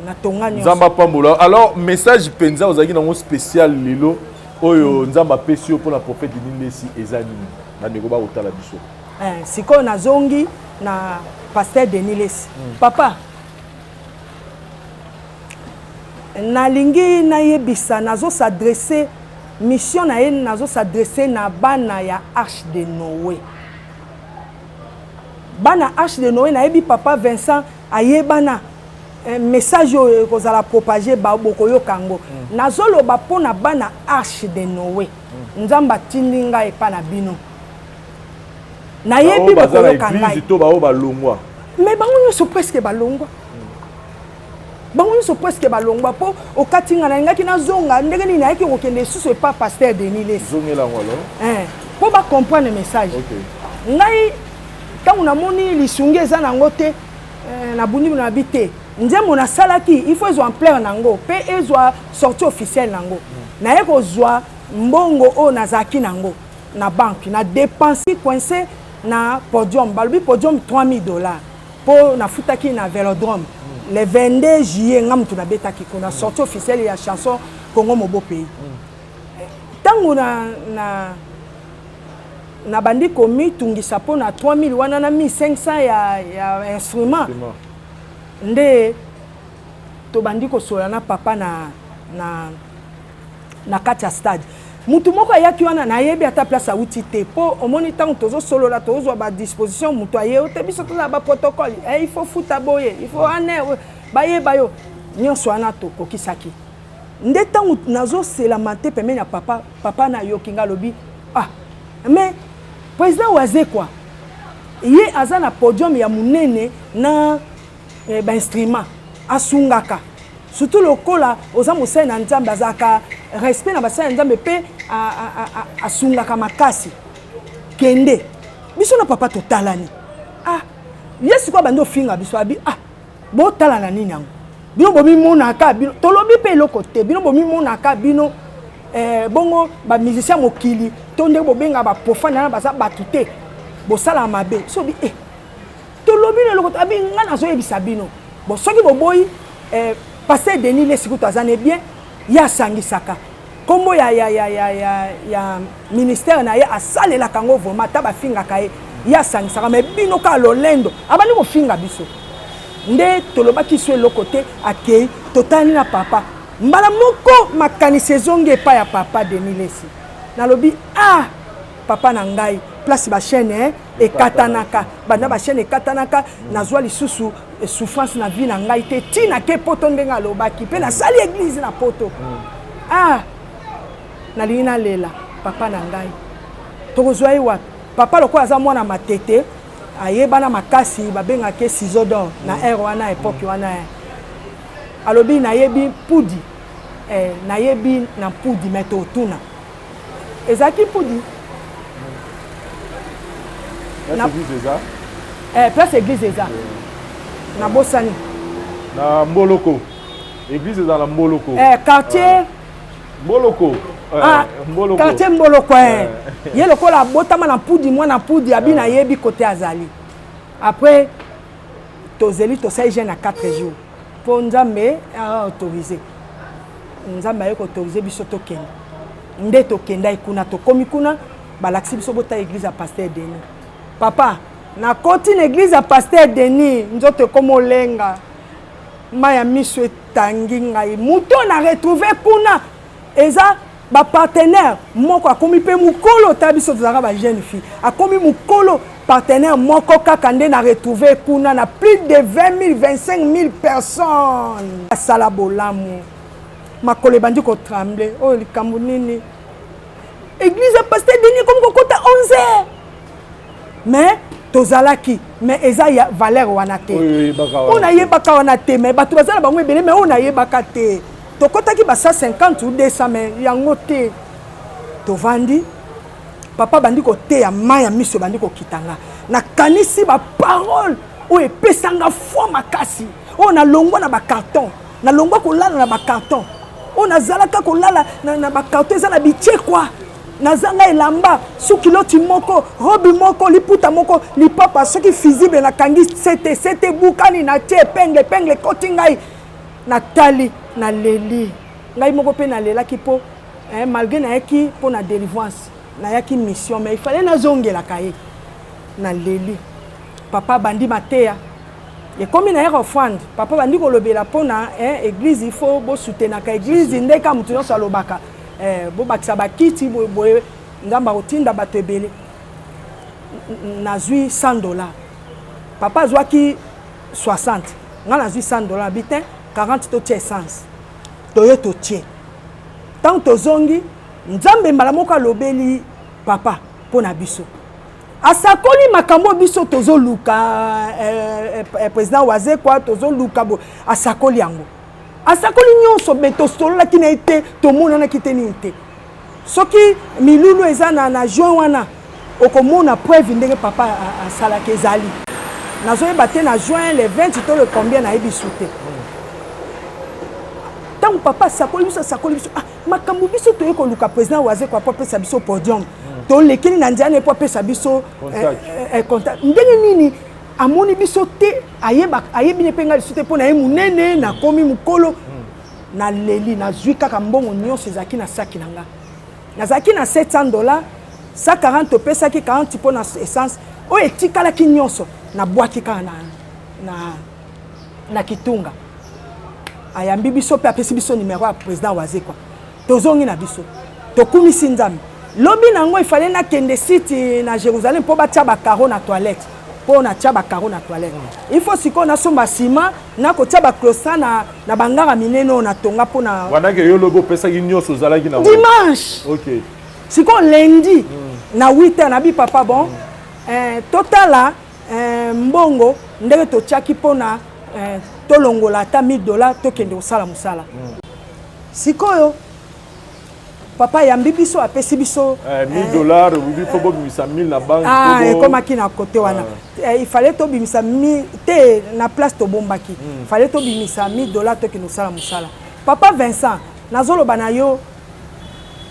natonga nyonso. Nzambe apambola. Alors message mpenza ozalaki nango spécial lelo oyo Nzambe apesi yo mpona prophète Denis Lessie eza nini? Bandeko bakotala biso. Sikoyo nazongi na pasteur Denis Lessie. Papa, nalingi nayebisa, nazos'adresser mission na ye, nazos'adresser na bana ya Arche de Noé. Bana Arche de Noé, nayebi papa Vincent ayebana. eh, message oyo ekozala propage bokoyoka yango. Nazoloba mpo na bana Arche de Noé. Nzambe atindi ngai epa na bino, nayebi bokoyoka ngai. To baoyo balongwa? Mais bango nyonso presque balongwa, bango nyonso presque balongwa, mpo okati nga nalingaki nazonga ndenge nini? Nayaki kokende lisusu epa pasteur Denis Lessie. Zongelango alors. Mpo bacomprendre message. Ngai ntango namoni lisungi eza nango te, nabundi na bi te. Nzembo nasalaki, il faut ezwa ampleur nango mpe ezwa sortie officielle nango. Naye kozwa mbongo oyo nazalaki nango na banque, na dépense coincé na podium. Balobi podium 3000 $, mpo nafutaki na Vélodrome le 22 juillet. Nga mutu nabetaki kuna sortie officielle ya chanson Congo Mobo Pays. Ntango na nabandi komitungisa mpo na 3000 wana na 1500 ya instrument, nde tobandi kosola na papa na kati ya stade. Mutu moko ayaki wana, nayebi ata place awuti te, mpo omoni ntango tozosolola, tozozwa badisposition, moto aye te. Biso tozala baprotocole, eh, il faut futa boye, il faut ane bayeba yo nyonso wana. Tokokisaki nde ntango nazoselama te pembeni ya papa. Papa nayoki nga alobi: "Ah, mais président Wazekwa, ye aza na podium ya monene na bainstrument, asungaka surtout lokola oza mosali na Nzambe, azalaka respect na basali ya Nzambe mpe asungaka makasi. Kende." Biso na papa totalani. Ah, ye sikoyo abandi ofinga biso, abi: "Ah, botala na nini yango? Bino bomimonaka bino, tolobi mpe eloko te. Bino bomimonaka bino, bongo bamusicien mokili to ndenge bobenga baprofane wana, baza bato te, bosala mabe." So bi tolobi na eloko. Abi: "Nga nazoyebisa bino bon, soki boboyi, pasteur Denis Lessie kutu aza ne bien, ye asangisaka nkombo ya ministère na ye, asalelaka yango vraiment, ata bafingaka ye, ye asangisaka. Mais bino kaka lolendo." Abandi kofinga biso nde tolobaki so eloko te. Akei, totali na papa mbala moko, makanisi ezongi epai ya papa Denis Lessie. Nalobi: "Ah, papa na ngai, place bachaîne ekatanaka, banda bachaîne ekatanaka, nazwa lisusu souffrance na vie na ngai te. Ntina ke poto ndenge alobaki mpe nasali église na poto. Ah, nalingi nalela papa na ngai, tokozwa ye wapi?" Papa lokola aza mwana Matete, ayebana makasi, babengaki ye Ciseau d'or na aire wana, époque wana. Alobi: "Nayebi Mpudi, nayebi na Mpudi, me totuna." Ezalaki Mpudi. Place église eza? Place église eza, nabosani. Na Mboloko, église eza na Mboloko. Quartier Mboloko. Ah, Mboloko. Quartier Mboloko. Ye lokola abotama na Mpudi, mwana Mpudi, abi: "Nayebi kote azali." Après tozeli, tosali jeûne na 4 jours mpo Nzambe autorise. Nzambe aye koautoriser biso tokende. Nde tokendai kuna, tokomi kuna, balakisi biso: "Bota église ya pasteur Denis." Papa, nakoti na église ya pasteur Denis, nzoto ekoma olenga, mai ya miso etangi ngai. Moto na retrouve kuna eza bapartenaire moko, akomi mpe mokolo. Ta biso tozalaka bajeune fille, akomi mokolo. Partenaire moko kaka nde na retrouve kuna na plus de 20 000, 25 000 personnes. Asala bolamu, makolo ebandi kotrembler. Oyo likambo nini? Église ya pasteur Denis ekomi kokota 11 heures, mais tozalaki, mais eza ya valeur wana te. Oyo nayebaka wana te, mais bato baza na bango ebele, mais oyo nayebaka te. Tokɔtaki ba 150 ou 200, mais yango te. Tovandi, papa bandi koteya, mai ya miso bandi kokita nga. Nakanisi baparole oyo epesanga foi makasi, oyo nalongwa na bacarton, nalongwa kolala na bacarton, oyo nazalaka kolala na bacarton eza na bitiekwa, nazanga elamba, suki loti moko, robe moko, liputa moko, lipapa soki fusible nakangi sete sete ebukani, natie épingle, épingle ekoti ngai. Natali, naleli ngai moko mpe nalelaki mpo malgré nayaki mpo na délivrance, nayaki mission, mais il fallait nazongelaka ye. Naleli. Papa bandi mateya, ekomi na ye offrande. Papa bandi kolobela mpona église, il faut bosoutenaka église, nde ka moto nyonso alobaka, bobakisa bakiti boye, Nzambe akotinda bato ebele. Nazwi 100 $, papa azwaki 60. Ngai nazwi 100 dollar bi te, 40 totia essence, toye totie. Ntango tozongi, Nzambe mbala moko alobeli papa mpo na biso, asakoli makambo biso tozoluka, président Wazekwa tozoluka bo, asakoli yango, asakoli nyonso. Me tosololaki na ye te, tomonanaki te, nini te. Soki milulu eza na juin wana, okomona preuve ndenge papa asalaki. Ezali, nazoyeba te, na juin le 20 to le combien, nayebi su te. Ntango papa asakoli biso, asakoli biso, ah, makambo biso toye koluka président Wazekwa po apesa biso podium, tolekeli na nzela na ye po apesa biso contact. Ndenge nini amoni biso te? Ayebi ne mpe ngai lisu te, mpo na ye monene, nakomi mokolo. Naleli, nazwi kaka mbongo nyonso ezalaki na saki na nga. Nazalaki na 700 dollar, 140 topesaki, 40 mpo na essence, oyo etikalaki nyonso nabwaki kaka na kitunga. Ayambi biso mpe apesi biso numero ya président Wazekwa. Tozongi na biso, tokumisi Nzambe. Lobi nango ifale nakende site na Jérusalem mpo batia bacarreaux na toilette, mpo natia bacarreaux na toilette. Il faut sikoyo nasomba nsima nakotia baclostra na bangara minene oyo natonga mpo na Wanake yo lobi opesaki nyonso ozalaki na Dimanche. Sikoyo lundi na 8 heures, nabi papa, bon, totala mbongo ndenge totiaki mpona tolongola ata 1000 dollar, tokende kosala mosala. Sikoyo papa ayambi biso, apesi biso 1000 dollars, obi fo bobimisa 1000 na banque. Ah, ekomaki na kote wana, il fallait tobimisa te na place tobombaki. Fallait tobimisa 1000 dollars, tokende kosala mosala. Papa Vincent, nazoloba na yo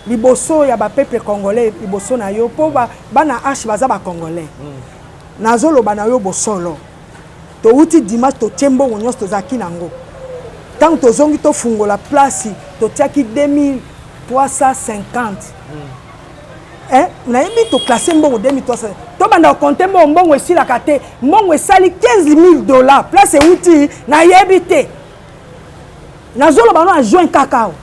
liboso ya bapeuple congolais, liboso na yo, mpo bana Arche baza bacongolais. Nazoloba na yo bosolo, touti dimanche, totie mbongo nyonso tozalaki nango. Ntango tozongi, tofungola place, totiaki 2350. Eh, nayebi toclasser mbongo 2300, tobanda kocompter mbongo, mbongo esilaka te. Mbongo esali 15 000 dollars. Place euti, nayebi te. Nazoloba no na juin kaka awa.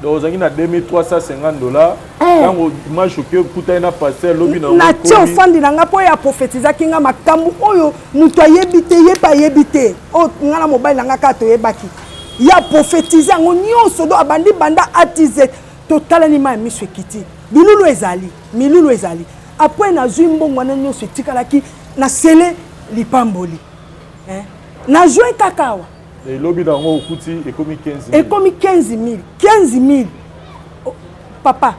Donc ozalaki na 2350 dollars ntango dimanche oke okutani na pasteur, lobi na Natie ofandi na nga mpo oyo aprofetizaki nga makambo oyo moto ayebi te, ye mpe ayebi te, oyo nga na mobali na nga kaka toyebaki. Ye aprofetize yango nyonso, do abandi banda A ti Z. Totalani, mai ya miso ekiti, bilulu ezali, milulu ezali. Après nazwi mbongo wana nyonso etikalaki na sele lipamboli, eh? Na juin kaka awa. Elobi nango okuti ekomi 15. Ekomi 15 000, 15 000. Oh, papa,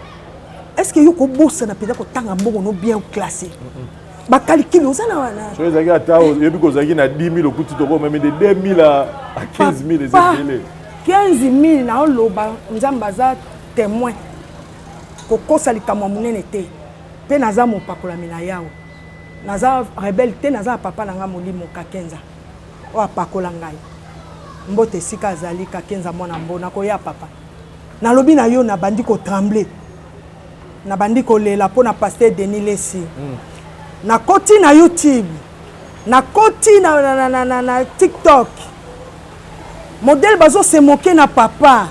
est ce que yo kobosana mpenza kotanga mbongo no bien classé, bacalculs oza na wana? So ezalaki ata oyebi kozalaki na 10 000, okuti tokomeme de 2 000 à 15 000, eza ebele. 15 000, naoloba Nzambe aza témoin, kokosa likambo ya monene te. Mpe naza mopakolami na Yawe, naza rebelle te. Naza na papa na nga molimo Kakenza oyo apakola ngai. Mbote esika azali, Kakenza mwana mbo nakoya. Papa, nalobi na yo, nabandi kotrembler, nabandi kolela mpo na pasteur Denis Lesi. Nakoti na YouTube, nakoti na TikTok, modèle bazosemoquer na papa.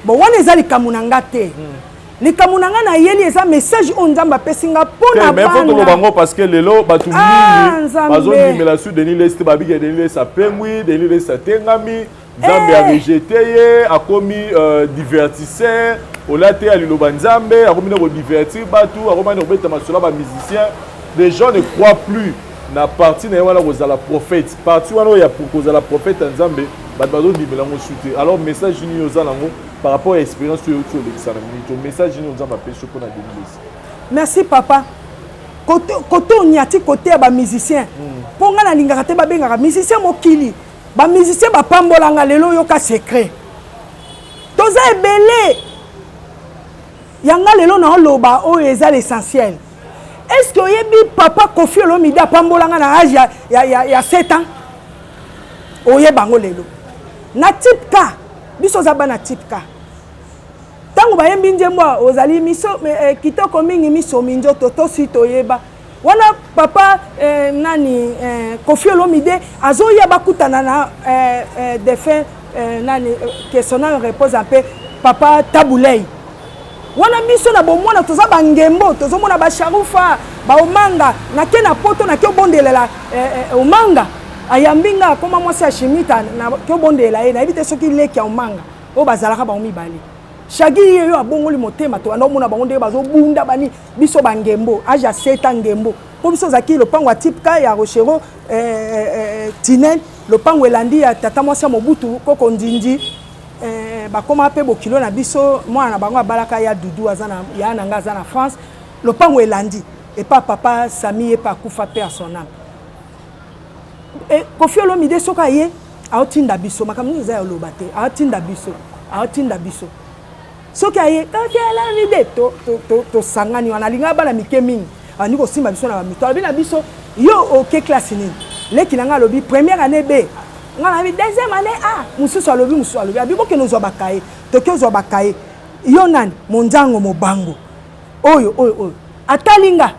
Bon, wana eza likambo na nga te. Likambo na nga nayeli eza message oyo Nzambe apesi nga mpo na bana bango, parce que lelo bato mingi bazondimela su Denis Lesi te. Babiki Denis Lesi apengwi, Denis Lesi atengami, Nzambe arejeter ye, akomi divertisseur ola te ya liloba Nzambe, akomi na kodivertir bato, akomi na kobeta masolo ya bamusicien. Les gens ne croient plus na parti na ye wana kozala prophète. Parti wana oyo ya kozala prophète ya Nzambe, bato bazondimela yango su te. Alors message nini oza nango par rapport ya expérience oyo euti olekisa na minute? Message nini Nzambe apesi yo mpona Denis Lesi? Merci papa. Kote oniati kote ya bamusicien, mpo ngai nalingaka te babengaka musicien. Mokili bamusicien bapambolanga lelo, oyoka secret, toza ebele yanga. Lelo naoloba oyo eza l'essentiel. Est ce que oyebi papa Kofi Olomide apambolanga na age ya 7 ans? Oyeba yango lelo na type K. Biso oza bana type K. Ntango bayembi nzembo ozali miso kitoko mingi, miso minzoto, tosi toyeba wana papa nani Kofi Olomide azoya bakutana na défunt nani, que son âme repose en paix, papa Tabu Ley. Wana biso na bomwana toza bangembo, tozomona basharufa baomanga. Nake na poto, nake obondelela omanga. Ayambi nga akoma mwasi ya Shimita na tobondela ye, nayebi te soki leki ya Omanga oyo bazalaka bango mibale. Shagi ye yo abongoli motema, tobanda omona bango ndenge bazobunda bani biso bangembo age ya seta ngembo mpo biso ozalaki lopango ya tipka ya Rochero eh, eh, eh, tinel lopango elandi ya tata mwasi ya Mobutu koko ndindi eh, bakoma mpe bokilo na biso mwana na bango abalaka ya Dudu aza na ya na nga aza na France lopango elandi epa papa Sami ye mpe akufa mpe à son âme. E, Koffi Olomide soki aye aotinda biso makambo nini eza ya oloba te, aotinda biso aotinda biso soki aye Koffi Olomide tosangani wana alingaka bana mike mingi abandi kosimba biso na bamito alobi na biso yo oke classe nini leki na ngai alobi première année B ngai nalobi deuxième année A mosusu alobi mosusu alobi abi bokende ozwa bakaye toke ozwa bakaye yo nani monzango mobango oyo oyo oyo atali nga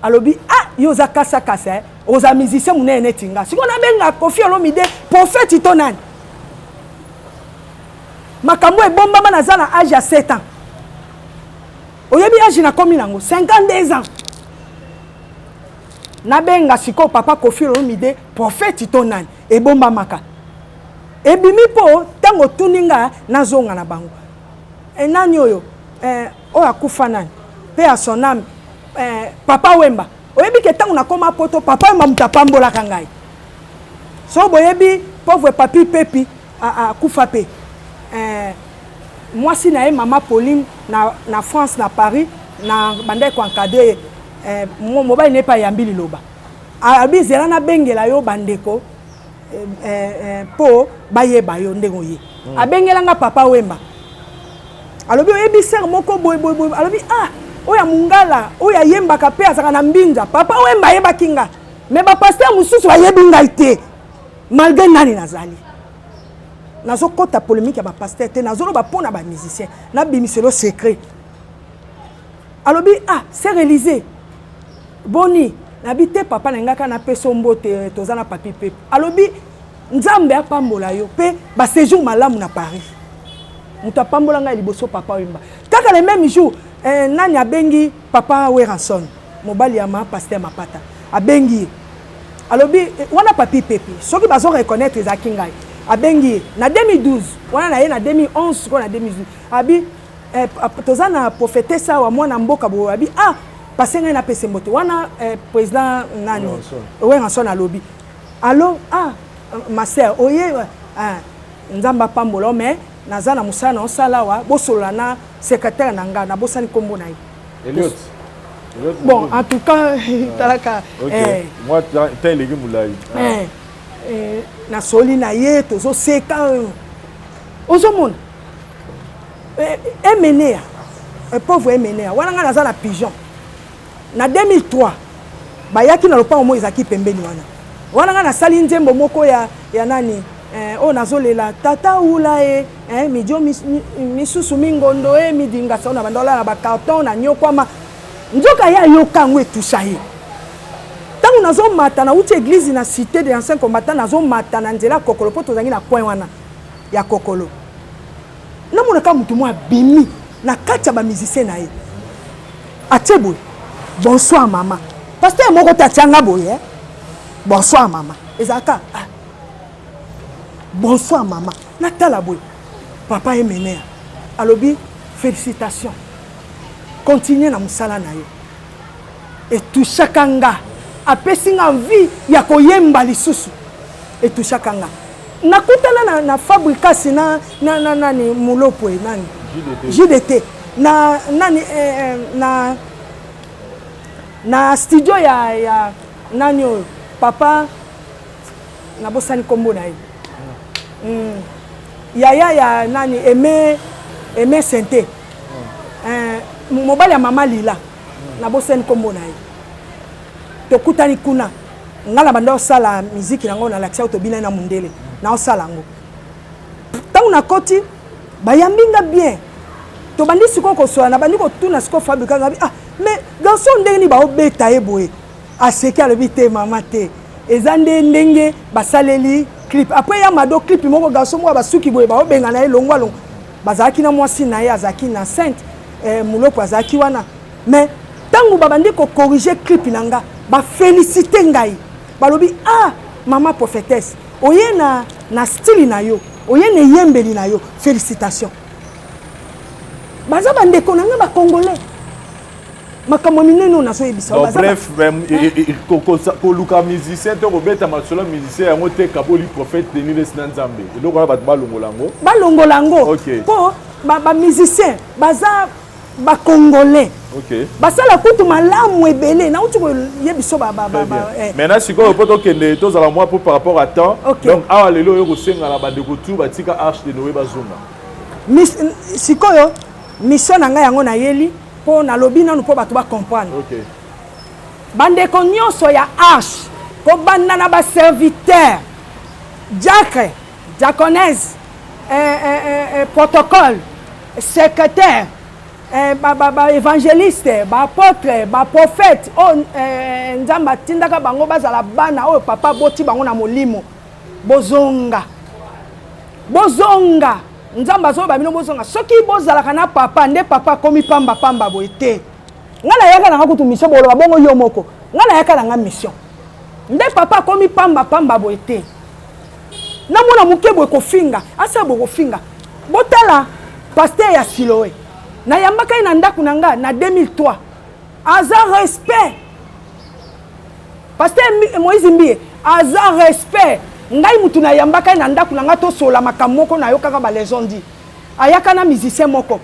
alobi ah yo oza kasa kasa eh? Oza musicien munene neti nga sikoyo nabenga Koffi Olomide prophète to nani makambo ebombama naza na age ya 7 ans oyebi age nakomi nango 52 ans nabenga sikoyo papa Koffi Olomide prophète to nani ebombamaka ebimi mpo ntango otuni nga nazonga na bango e, nani oyo eh, oyo akufa nani mpe ya son âme eh, papa Wemba oyebi ke ntango nakoma poto papa Wemba moto apambolaka ngai so boyebi pauvre papi pepi akufa mpe eh, mwasi na ye mama Pauline na, na France na Paris na bandaki koencadre ye eh, mobali na ye mpe ayambi liloba abi zela nabengela yo bandeko mpo eh, eh, bayeba yo ndenge oye mm. Abengela nga papa Wemba alobi oyebi sere moko boye boye boye alobi ah oyo ya mongala oyo ayembaka mpe azalaka na mbinza papa Wemba ayebaki nga me bapasteur mosusu bayebi ngai te malgré nani nazali nazokɔta polémique ya bapasteur te nazoloba mpo na bamusicien nabimiselo secret alobi ah sœur Élysée boni nabi te papa na ngai kaka napesa yo mbote toza na papi pepe alobi nzambe apambola yo mpe baséjour malamu na Paris moto apambola ngai liboso papa Wemba kaka le même jour eh, nani abengi papa Werrason mobali ya ma pasteur Mapata abengi ye alobi eh, wana papi pepe soki bazo reconnaître ezalaki ngai abengi ye na 2012 wana na ye na 2011 sikoyo na 2012 abi eh, toza na prophétesse awa mwana mboka boye abi ah pase ngai napesa mbote wana eh, président nani Werrason alobi allo ah ma sœur oye ah, nzambe apambola mais naza na mosala na osala awa bosolola na secrétaire na nga nabosani nkombo na ye. Elliot. Bon, en tout cas, talaka. Okay. Moi, temps eleki molai. Eh, eh, nasoli na ye tozoseka ozomona emenea pauvre emenea wana ngai naza na pigeon na 2003 bayaki na lopango moko ezalaki pembeni wana wana ngai nasali nzembo moko ya, ya nani eh, oyo nazolela tata ula e eh, midio mis, misusu mingondo e midingasa oyo na banda olala na bacarton na nyokwama nzoka ye ayoka yango etusa ye ntango nazomata nauti église na cité de ancien combattant nazomata na nzela kokolo mpo tozalaki na coin wana ya kokolo namonaka motu moko abimi na kati ya bamusicien na ye atie boye bonsoir mama pasteur moko te atianga boye eh? Bonsoir mama ezalaka ah. Bonsoir mama natala boye papa emenea alobi félicitation continue na mosala na yo etushaka nga apesi nga envie ya koyemba lisusu etushaka nga nakutana na, na fabricasi na, na, na nani mulopwe nani JDT na nani eh, eh, na na studio ya, ya nani oyo papa nabosani nkombo na ye mm. Yaya ya nani aime aime sente eh, mobali ya mama Lila nabosani nkombo na ye tokutani kuna ngai na banda osala miziki nango nalakisa yo tobinani na mundele naosala yango ntango nakoti bayambi nga bien tobandi sikoyo kosola nabandi kotuna sikoyo fabrika ngabi ah mais garçon ndenge nini baobeta ye boye aseki alobi te mama te eza nde ndenge basaleli clip après ya mado clip moko garçon moko basuki boye baobenga na ye longwa longwa bazalaki na mwasi na ye azalaki na sainte eh, muloko azalaki wana mais ntango babandi kocorriger clip na nga bafélicité ngai balobi ah. Mama prophetesse, oye na, na style na yo, oye na eyembeli na yo, félicitation. Baza bandeko na nga ba congolais. Makambo minene oyo nazoyebisa. Donc, bref, koluka musicien to kobeta masolo ya musicien yango te kaboli prophète Denis Lessi na Nzambe. Eloko wana bato balongola yango. Balongola yango. Mpo ba musicien baza ba congolais. Okay. Basala kutu malamu ebele nauti koyebiso ba ba ba, ba eh. Maintenant sikoyo mpo tokende tozala mwa mpo par rapport à temps. Okay. Donc awa lelo oyo kosenga na bandeko tu batika Arche de Noé bazonga. Sikoyo mission na ngai yango nayeli mpo nalobi nanu mpo bato bacomprendre. Okay. Bandeko nyonso ya Arche kobanda na baserviteur, diacre, diaconesse, protocole, secrétaire, ba évangéliste, baapôtre, baprophète oyo Nzambe atindaka bango bazala bana oyo papa aboti bango na molimo, bozonga, bozonga. Nzambe azoloba bino bozonga. Soki bozalaka na papa nde papa akomi pamba pamba boye te. Nga nayaka nanga kutu mission, boloba bongo yo moko. Nga nayaka nanga mission nde papa akomi pamba pamba boye te. Namona moke boye kofinga, asala boye kofinga. Botala pasteur ya Siloé, nayambaka ye na ndako na nga na 2003, aza respect. Pasteur Moïse Mbiye aza respect. Ngai mutu nayambaka ye na ndako na nga tosola makambo moko nayokaka ba les dit. Ayaka na musicien moko.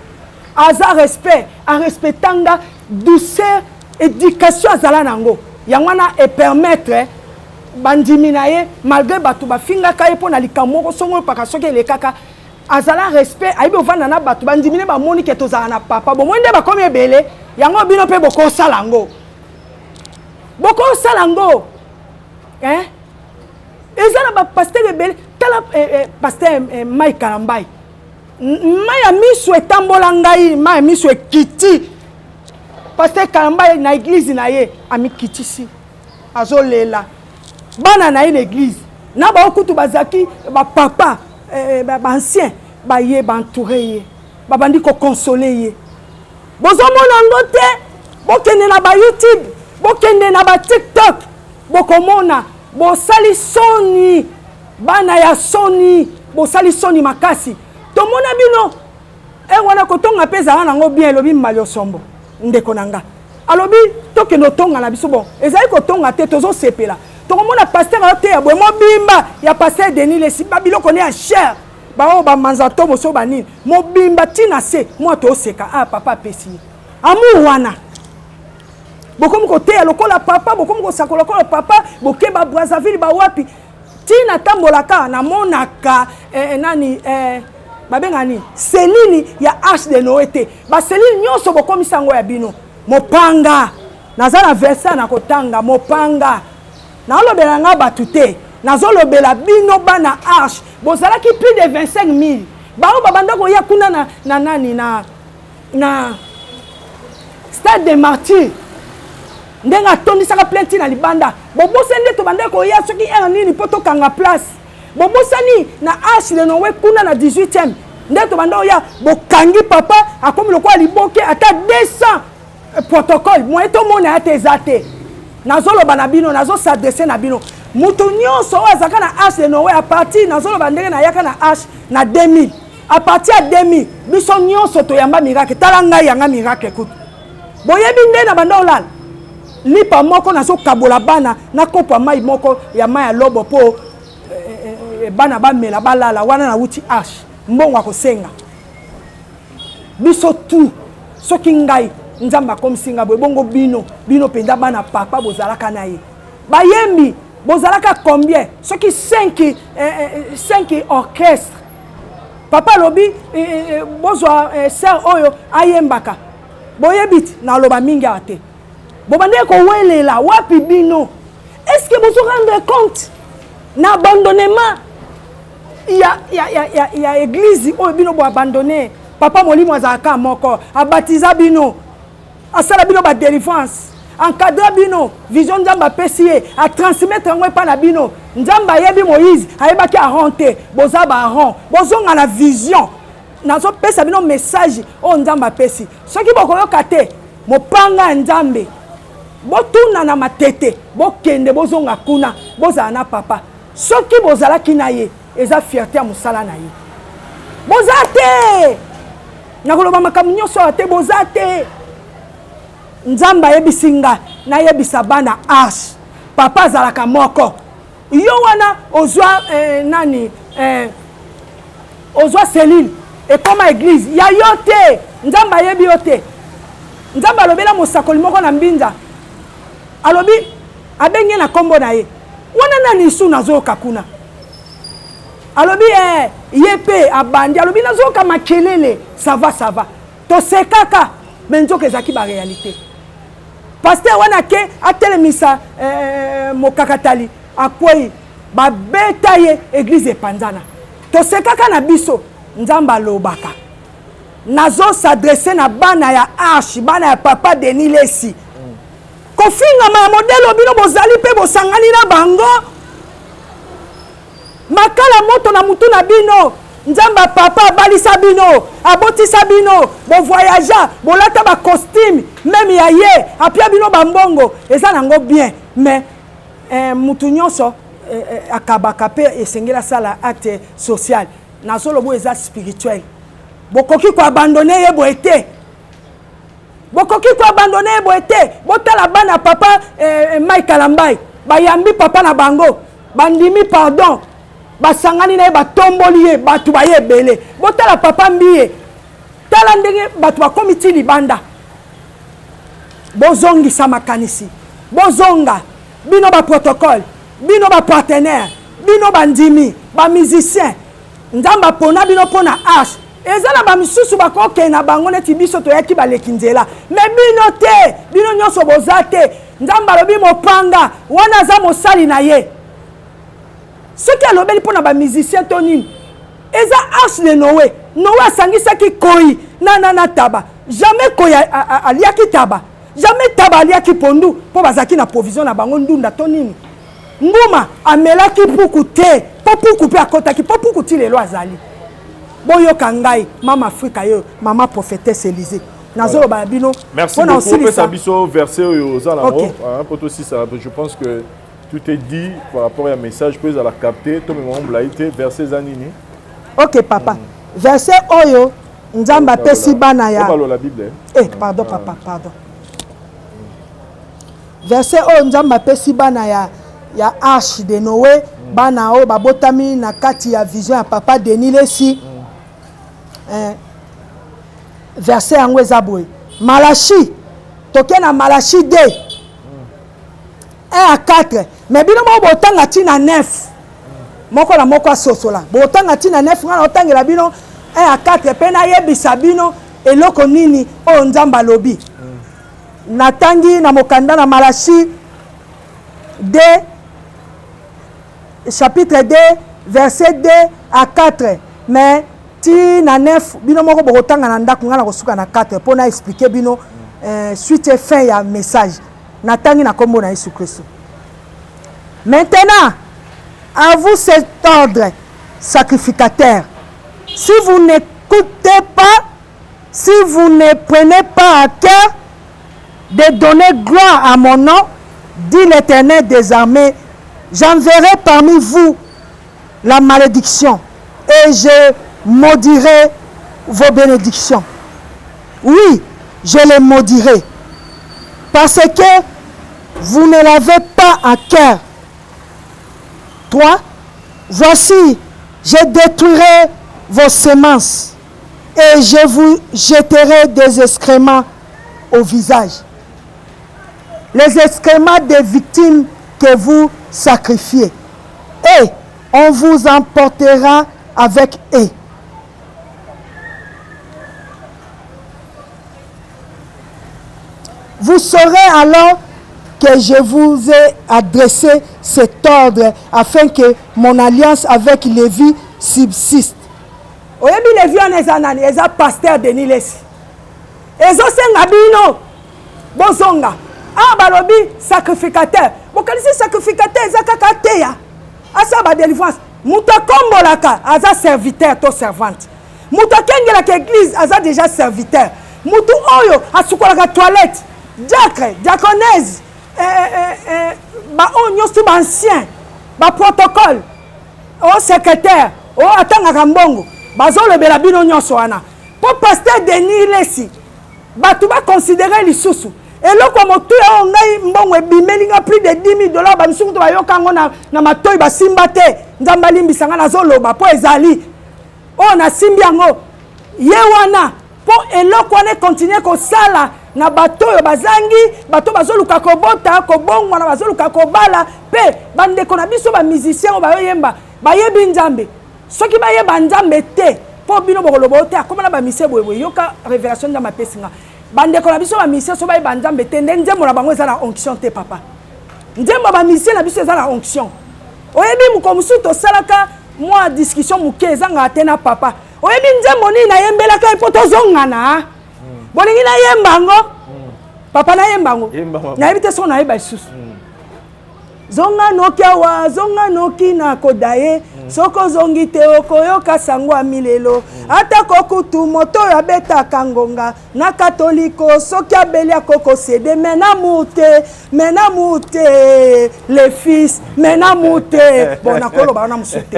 Aza respect, arespectanga douceur, éducation azala nango. Yango wana e permettre bandimi na ye malgré bato bafingaka ye mpo na likambo moko songo paka soki elekaka, azala respect, ayebi ovanda na bato bandimi ne bamoni ke tozala na papa. Bomoi nde bakomi ebele, yango bino mpe bokosala yango, bokosala yango, hein? Eza na bapasteur ebele. Tala pasteur Mike Kalambai, mai ya miso etambola ngai, mai ya miso ekiti. Pasteur Kalambai na église na ye amikitisi, azolela bana na ye na église na bao kutu bazalaki bapapa, baancien baye baentoure ye, babandi koconsoler ye. Bozomona yango te? Bokende na baYouTube, bokende na baTikTok, bokomona. Bosali soni, bana ya soni, bosali soni makasi. Tomona bino e wana kotonga mpe ezala nango bien. Elobi Malio Sombo, ndeko na nga alobi tokende otonga na biso. Bon, ezali kotonga te, tozosepela. Tokomona pasteur aoteya boye mobimba ya pasteur Denis Lessi, babiloko ne ya cher, baoyo bamanza to moso banini mobimba ntina se mwa toseka. Ah, papa apesi ye amour wana. Bokomi koteya lokola papa, bokomi kosakola lokola papa. Bokeba Brazzaville bawapi ntina tambolaka namonaka nani babengaka nini, cellule ya Arche de Noé te. Bacellule nyonso bokomisa yango ya bino. Mopanga naza na verset na kotanga mopanga, naolobela nga bato te, nazolobela bino bana Arche. Bozalaki plus de 25 000 bao babanda koya kuna na nani na stade de Martyr, ndenge atondisaka plein ntina libanda. Bobosani nde tobandaki koya soki heure nini mpo tokanga place. Bobosani na Arche de Noé kuna na 18e nde tobanda oya. Bokangi papa akomi lokola liboke, ata 200 protocole moye tomona ya te eza te. Nazoloba na bino, nazos'adresser na bino, moto nyonso oyo azalaka na Arche de Noé à partir, nazoloba ndenge nayaka na Arche na 2000, à partir ya 2000 biso nyonso toyamba miracle. Tala ngai yanga miracle kutu boyebi nde na banda olala lipa moko, nazokabola bana na kopo ya mai moko ya mai ya lobo mpo bana bamela balala. Wana nauti Arche, mbongo akosenga biso tu. Soki ngai Nzambe akomisi ngai boye, bongo bino, bino mpenza bana papa bozalaka na ye, bayembi bozalaka combien? Soki 5 orchestre, papa alobi bozwa sœur oyo ayembaka, boyebi ti naloba mingi awa te. Bobandeki kowelela wapi bino? Est ce que bozo rendre compte na abandonnement ya église oyo bino boabandonne? Papa molimo azalaka moko, abatiza bino, asala bino badélivrance, encadre bino, vision Nzambe apesi ye, atransmettre yango epai na bino. Nzambe ayebi Moïse, ayebaki Aaron te. Boza baAaron, bozonga na vision. Nazopesa bino message oyo Nzambe apesi. Soki bokoyoka te, mopanga ya Nzambe. Botuna na Matete, bokende, bozonga kuna, bozala na papa. Soki bozalaki na ye, eza fierté ya mosala na ye. Boza te! Nakoloba makambo nyonso awa te, boza te. Nzambe ayebisi nga nayebisa bana arche, papa azalaka moko. Yo wana ozwa eh, nani eh, ozwa cellule ekoma eglise ya yo te. Nzambe ayebi yo te. Nzambe alobela mosakoli moko na mbinza, alobi abengi ye na kombo na ye wana nani isu nazoyoka kuna, alobi eh, ye pe abandi alobi nazoyoka makelele, ça va ça va, tosekaka me nzoka ezalaki ba réalité. Pasteur wana ake atelemisa eh, mokakatali akwei, babeta ye, eglise epanzana. Tosekaka na biso, Nzambe alobaka. Nazo s'adresser na bana ya Arche, bana ya papa Denis Lessi. Kofingama ya modèle bino bozali pe bosangani na bango. Makala moto na mutu na bino. Nzambe papa abalisa bino, abotisa bino, bo voyagea, bolata ba costume meme ya ye, apia bino ba mbongo, eza nango bien mais eh, mutu nyonso eh, eh, akabaka pe esengeli asala acte social. Nazoloba eza spirituel. Bokoki ko abandonner ye boye te. Bokoki ko abandonner ye boye te. Botala bana papa eh, Mike Kalambay, bayambi papa na bango, bandimi pardon, basangani na ye, batomboli ye, bato baye ebele. Botala papa Mbiye, tala ndenge bato bakomi ti libanda. Bozongisa makanisi, bozonga bino ba protocole, bino ba partenaire, bino bandimi, ba musicien. Nzambe apona bino mpo na arche. Eza na ba misusu bakokende na bango neti biso toyaki baleki nzela, me bino te, bino nyonso boza te. Nzambe alobi mopanga wana aza mosali na ye. Soki alobeli mpo na ba musicien to nini, eza arche de Noé. Noé asangisaki koi na, na, na taba. Jamais koi aliaki taba, jamais taba aliaki pondu, mpo bazalaki na provision na bango ndunda to nini. Nguma amelaki puku te, mpo puku mpe akotaki, mpo puku ti lelo azali. Boyoka ngai mama Afrika yo mama prophétesse Elysée, nazoloba na bino. Merci beaucoup. Opesa biso verset oyo oza nango po tosisa. Je pense que tout est dit par rapport à message po ezala capté to mema molai te. Verset eza nini? Ok papa, verset oyo Nzambe apesi bana ya obalola Bible. Eh, pardon papa, pardon. Verset oyo Nzambe apesi bana ya ya Arche de Noé, bana oyo babotami na kati ya vision ya papa Denis Lessi. Eh, verset yango eza boye. Malachi, toke na Malachi 2. 1 à 4, mais bino moko botanga ti na 9. Moko na moko asosola. Botanga ti na 9, nga na otangela bino 1 à 4 pe nayebisa bino eloko nini oyo Nzambe alobi. Natangi na mokanda na Malachi 2, chapitre 2, verset 2 à 4, mais ti na 9 bino moko bokotanga na ndako, nga nakosuka na 4 mpo na expliquer bino suite et fin ya message. Natangi na kombo na Yesu Kristo. Maintenant, à vous cet ordre, sacrificateur, si vous n'écoutez pas, si vous ne prenez pas à cœur de donner gloire à mon nom, dit l'Éternel des armées, j'enverrai parmi vous la malédiction et je maudirai vos bénédictions. Oui, je les maudirai, parce que vous ne l'avez pas à cœur. 3. Voici, je détruirai vos semences et je vous jetterai des excréments au visage. Les excréments des victimes que vous sacrifiez. Et on vous emportera avec eux. Vous saurez alors que je vous ai adressé cet ordre afin que mon alliance avec Lévi subsiste. Oyebi Lévi wana eza nani? Eza pasteur Denis Lessi. Ezosenga bino bozonga. Awa balobi sacrificateur. Bokanisi sacrificateur eza kaka ateya, asala ba délivrance. Moto akombolaka aza serviteur to servante. Moto akengelaka église aza déjà serviteur. Moto oyo asukolaka toilette, diacre, diaconesse, ba oyo nyonso ba ancien. Ba protocole o secrétaire o atangaka mbongo, bazolobela bino nyonso wana mpo pasteur Denis Lesi, bato baconsidérer lisusu eloko ya motuya oyo. Ngai mbongo ebimeli nga plus de 10 000 $. Bamisuku to bayoka yango na matoi, basimba te. Nzambe alimbisa nga, nazoloba mpo ezali oyo nasimbi yango ye wana, mpo eloko wana econtinuer kosala na bato oyo bazangi, bato bazoluka kobota, kobongwana, bazoluka kobala. Mpe bandeko na biso bamusicien oyo bayoyemba, bayebi Nzambe. Soki bayeba Nzambe te, mpo bino bokoloba o te, akóma na bamusicien boyeboye. Yoka révélation Nzambe apesi nga. Bandeko na biso bamusicien, so bayeba Nzambe te, nde nzembo na bango eza na onction te. Papa, nzembo ya bamusicien na biso eza na onction. Oyebi, mokolo mosusu tosalaka mwa discussion moke ezangaka te na papa. Oyebi nzembo nini nayembelaka ye mpo tozongana? Bolingi nayemba yango, papa? Nayemba yango? Nayebi te soki nayeba lisusu. Zonga noki awa, zonga noki na koda ye. Soki ozongi te, okoyoka sango ya milelo. Atako kutu moto oyo abetaka ngonga na katoliko, soki abeli akokosede, me na amour te, me na amour te, le fils, me na amour te. Bon, nakoloba wana mosusu te.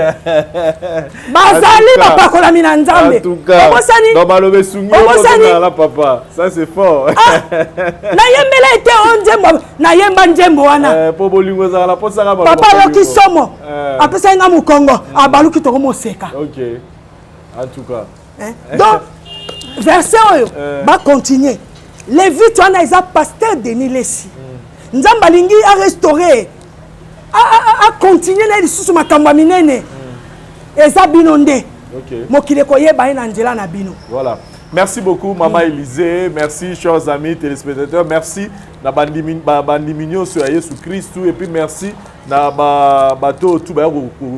Bazali bapakolami na Nzambe. Obosani? Obosani, papa, ça c'est fort. Nayembela ete o nzembo, nayemba nzembo wana. Po bolingo ezalaka posaka. Papa ayoki somo, apesaki nga mokongo, abaluki, tokomoseka. Ok, en tout cas. Donc verset oyo bacontinuer lévite wana eza pasteur Denis Lesi. Nzambe alingi arestaurer, acontinuer na ye lisusu makambo ya minene. Eza bino nde mokili ekoyeba ye na nzela na bino. Voilà. Merci beaucoup, Maman Élisée. Merci, chers amis téléspectateurs. Merci na bandimi nyonso ya Yesu Kristu. Et puis merci na bato oyo tu baya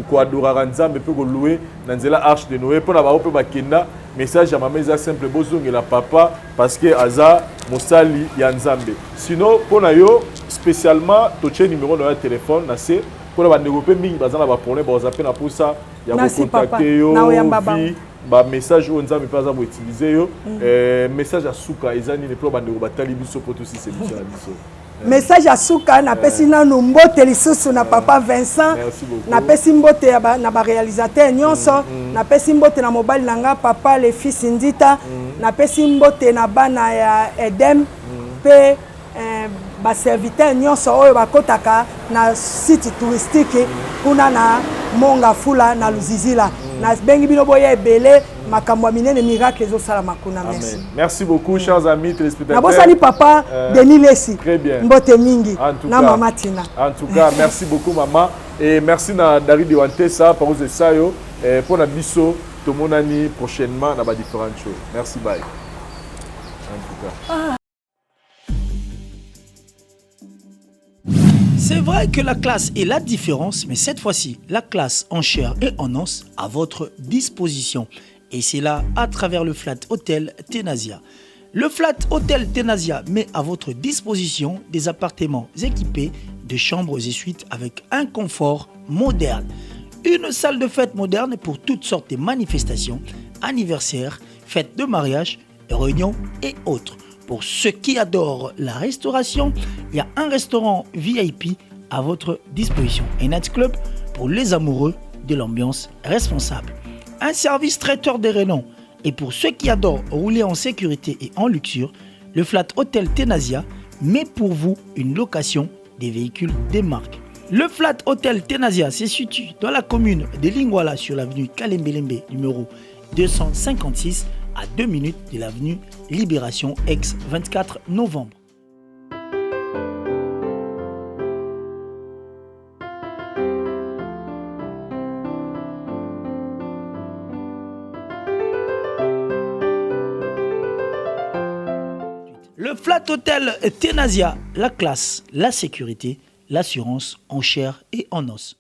koadoraka Nzambe mpe kolouer na nzela Arche de Noé. Mpo na bango mpe bakenda, message ya mama eza simple: bozongela papa parce que aza mosali ya Nzambe. Sinon, mpo na yo spécialement, totie numéro na yo ya téléphone na se mpona bandeko mpe mingi baza na baproblème, baza mpe na mposa ya kocontacter yo, vi bamessage oyo Nzambe mpe aza koutiliser yo. Message ya suka eza nini mpo bandeko batali biso, mpo tosisa émission na biso? Message ya suka, napesi nanu mbote lisusu na papa Vincent, napesi mbote na baréalisateur nyonso, napesi mbote na mobali na nga, papa le fils Ndita, napesi mbote na bana ya Edem mpe baserviteur nyonso oyo bakɔtaka na site touristique kuna na Mont Ngafula na Luzizila. Nabengi bino boya ebele, makambo ya minene, miracle ezosalama kuna. Merci. Merci beaucoup, chers amis téléspectateurs. Nabosani papa Denis Lesi. Très bien. Mbote mingi na mama Tina. En tout cas, merci beaucoup, maman, et merci na David Wantesa Parose Sayo mpo na biso. Tomonani prochainement na ba différentes choses. Merci, bye. En tout cas. Ah. C'est vrai que la classe est la différence, mais cette fois-ci, la classe en chair et en os à votre disposition. Et c'est là à travers le Flat Hotel Tenasia. Le Flat Hotel Tenasia met à votre disposition des appartements équipés de chambres et suites avec un confort moderne. Une salle de fête moderne pour toutes sortes de manifestations, anniversaires, fêtes de mariage, réunions et autres. Pour ceux qui adorent la restauration, il y a un restaurant VIP à votre disposition. Un nightclub pour les amoureux de l'ambiance responsable. Un service traiteur de renom. Et pour ceux qui adorent rouler en sécurité et en luxure, le Flat Hotel Tenasia met pour vous une location des véhicules des marques. Le Flat Hotel Tenasia se situe dans la commune de Lingwala sur l'avenue Kalembelembe numéro 256, à 2 minutes de l'avenue Libération ex 24 novembre. Le Flat Hotel Tenasia, la classe, la sécurité, l'assurance en chair et en os.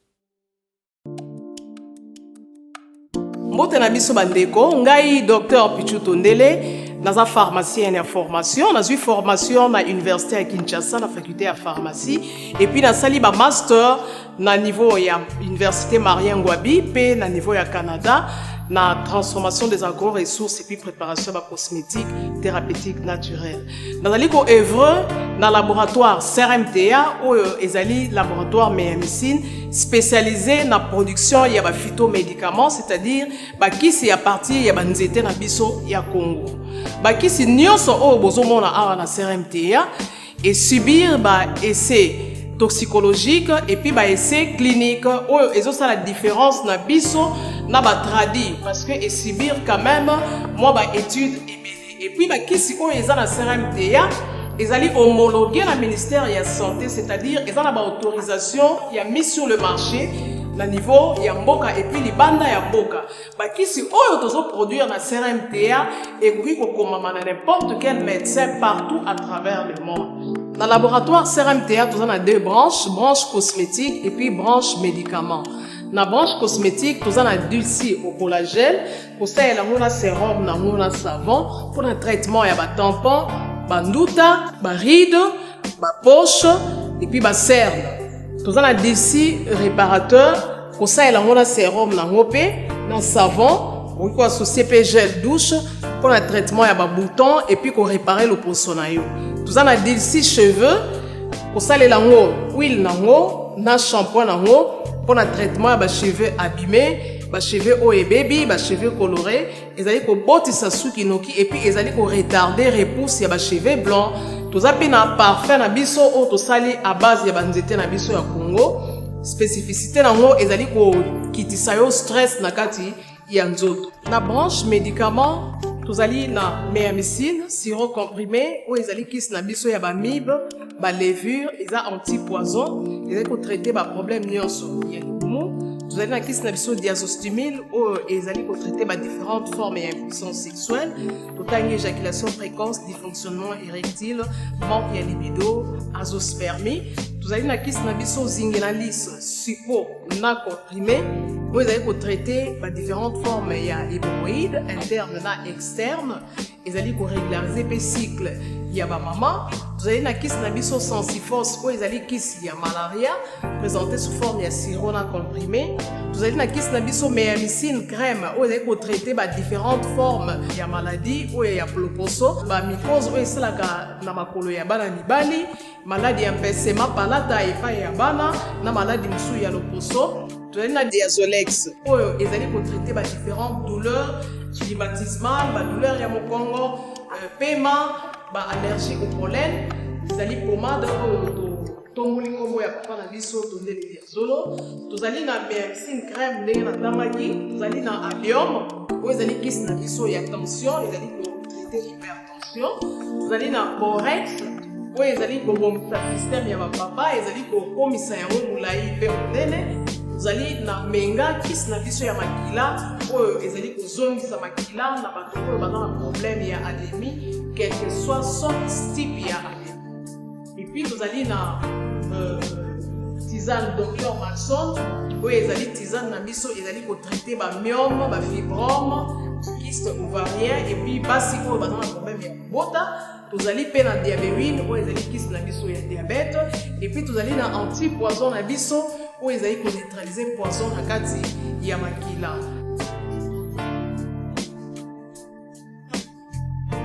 Mbote na biso bandeko. Ngai Dr Pichu Tondele, naza pharmacien ya formation. Nazwi formation na université ya Kinshasa na faculté ya pharmacie, et puis nasali bamaster na niveau ya université Marien Ngouabi mpe na niveau ya Canada. na transformation des agro-ressources et puis préparation ya bacosmétique thérapeutique naturelle. Nazali ko-œuvre na laboratoire CRMTA oyo ezali laboratoire méamicine spécialisé na production ya baphytomédicaments, c'est-à-dire bakisi ya partir ya banzete na biso ya Congo. Bakisi nyonso oyo bozomona awa na CRMTA esubir ba essai toxicologique et puis ba essai clinique oyo ezosala différence na biso na batradi, parce que esubir quand même mwa ba étude ebele. Et puis bakisi oyo eza na CRMTA ezali homologué na ministère ya Santé, c'est-à-dire eza na baautorisation ya mise sur le marché na niveau ya mboka et puis libanda ya mboka. Bakisi oyo tozoproduire na CRMTA ekoki kokomama na n'importe quel médecin partout à travers le monde. Na laboratoire CRMTA, toza na deux branches: branche cosmétique et puis branche médicament. Na branche cosmétique, toza na Dulci au collagène, kosalela yango na sérum nango na savon mpona traitement ya batampon, banduta, baride, bapoche et puis bacerne. Toza na Dulci réparateur, kosalela yango na sérum nango mpe na savon. Okoki koassocier mpe gel douche mpona traitement ya babouton et puis korépare loposo na yo. Toza na Dulci cheveux, kosalela yango huile nango na shampoing nango mpona traitement ya bacheveux abîmé, bacheveux oyo ebebi, bacheveux coloré. Ezali kobotisa suki noki et puis ezali koretarder repousse ya bacheveux blanc. Toza mpe na parfum na biso oyo tosali à base ya banzete na biso ya Congo. Spécificité nango ezali kokitisa yo stress na kati ya nzoto. Na branche médicament, tozali na méamicine sirop comprimé oyo ezali kisi na biso ya bamibe, balevure, eza antipoison, ezali kotraite baproblème nyonso ya libumu. Tozali na kisi na biso Diazostimil oyo ezali kotraite badifférentes formes ya impuissance sexuelle. Totangi éjaculation précoce, dysfonctionnement érectile, manque ya libido, azospermie. Tozali na kisi na biso Zingenalis suppo na comprimé oyo ezali kotraite badifférentes formes ya hémorroïde interne na externe, ezali korégulariser mpe cycle ya bamama. Tozali na kisi na biso Sensifos oyo ezali kisi ya malaria, présenté sous forme ya sirop na comprimé. Tozali na kisi na biso Méamicine crème oyo ezali kotraite badifférentes formes ya maladie oyo ya loposo, bamycose oyo esalaka na makolo ya bana mibali, maladi ya mpesema palata epai ya bana na maladi mosusu ya loposo. Tozali na Diazolex oyo ezali kotraite badifférentes douleurs rhumatismales, badouleur ya mokongo, pema, baallergie au pollen. Ezali pomade oyo totomboli nkombo ya papa na biso Tondele Diazolo. Tozali na Méamicine crème ndenge natangaki. Tozali na Allium oyo ezali kisi na biso ya tension, ezali kotraite hypertension. Tozali na Borex oyo ezali kobongisa système ya bapapa, ezali kokomisa yango molai mpe monene. Tozali na Menga, kisi na biso ya makila oyo ezali kozongisa makila na bato oyo baza na problème ya anémie, quel que soit sorte type ya anémie. Et puis tozali na tisane Docteur Maxon oyo ezali tisane na biso, ezali kotraite bamyome, bafibrome, kyste ovarien et puis basi oyo baza na problème ya kobota. Tozali mpe na Diabewine oyo ezali kisi na biso ya diabète. Et puis tozali na antipoison na biso oyo ezali koneutraliser poison na kati ya makila.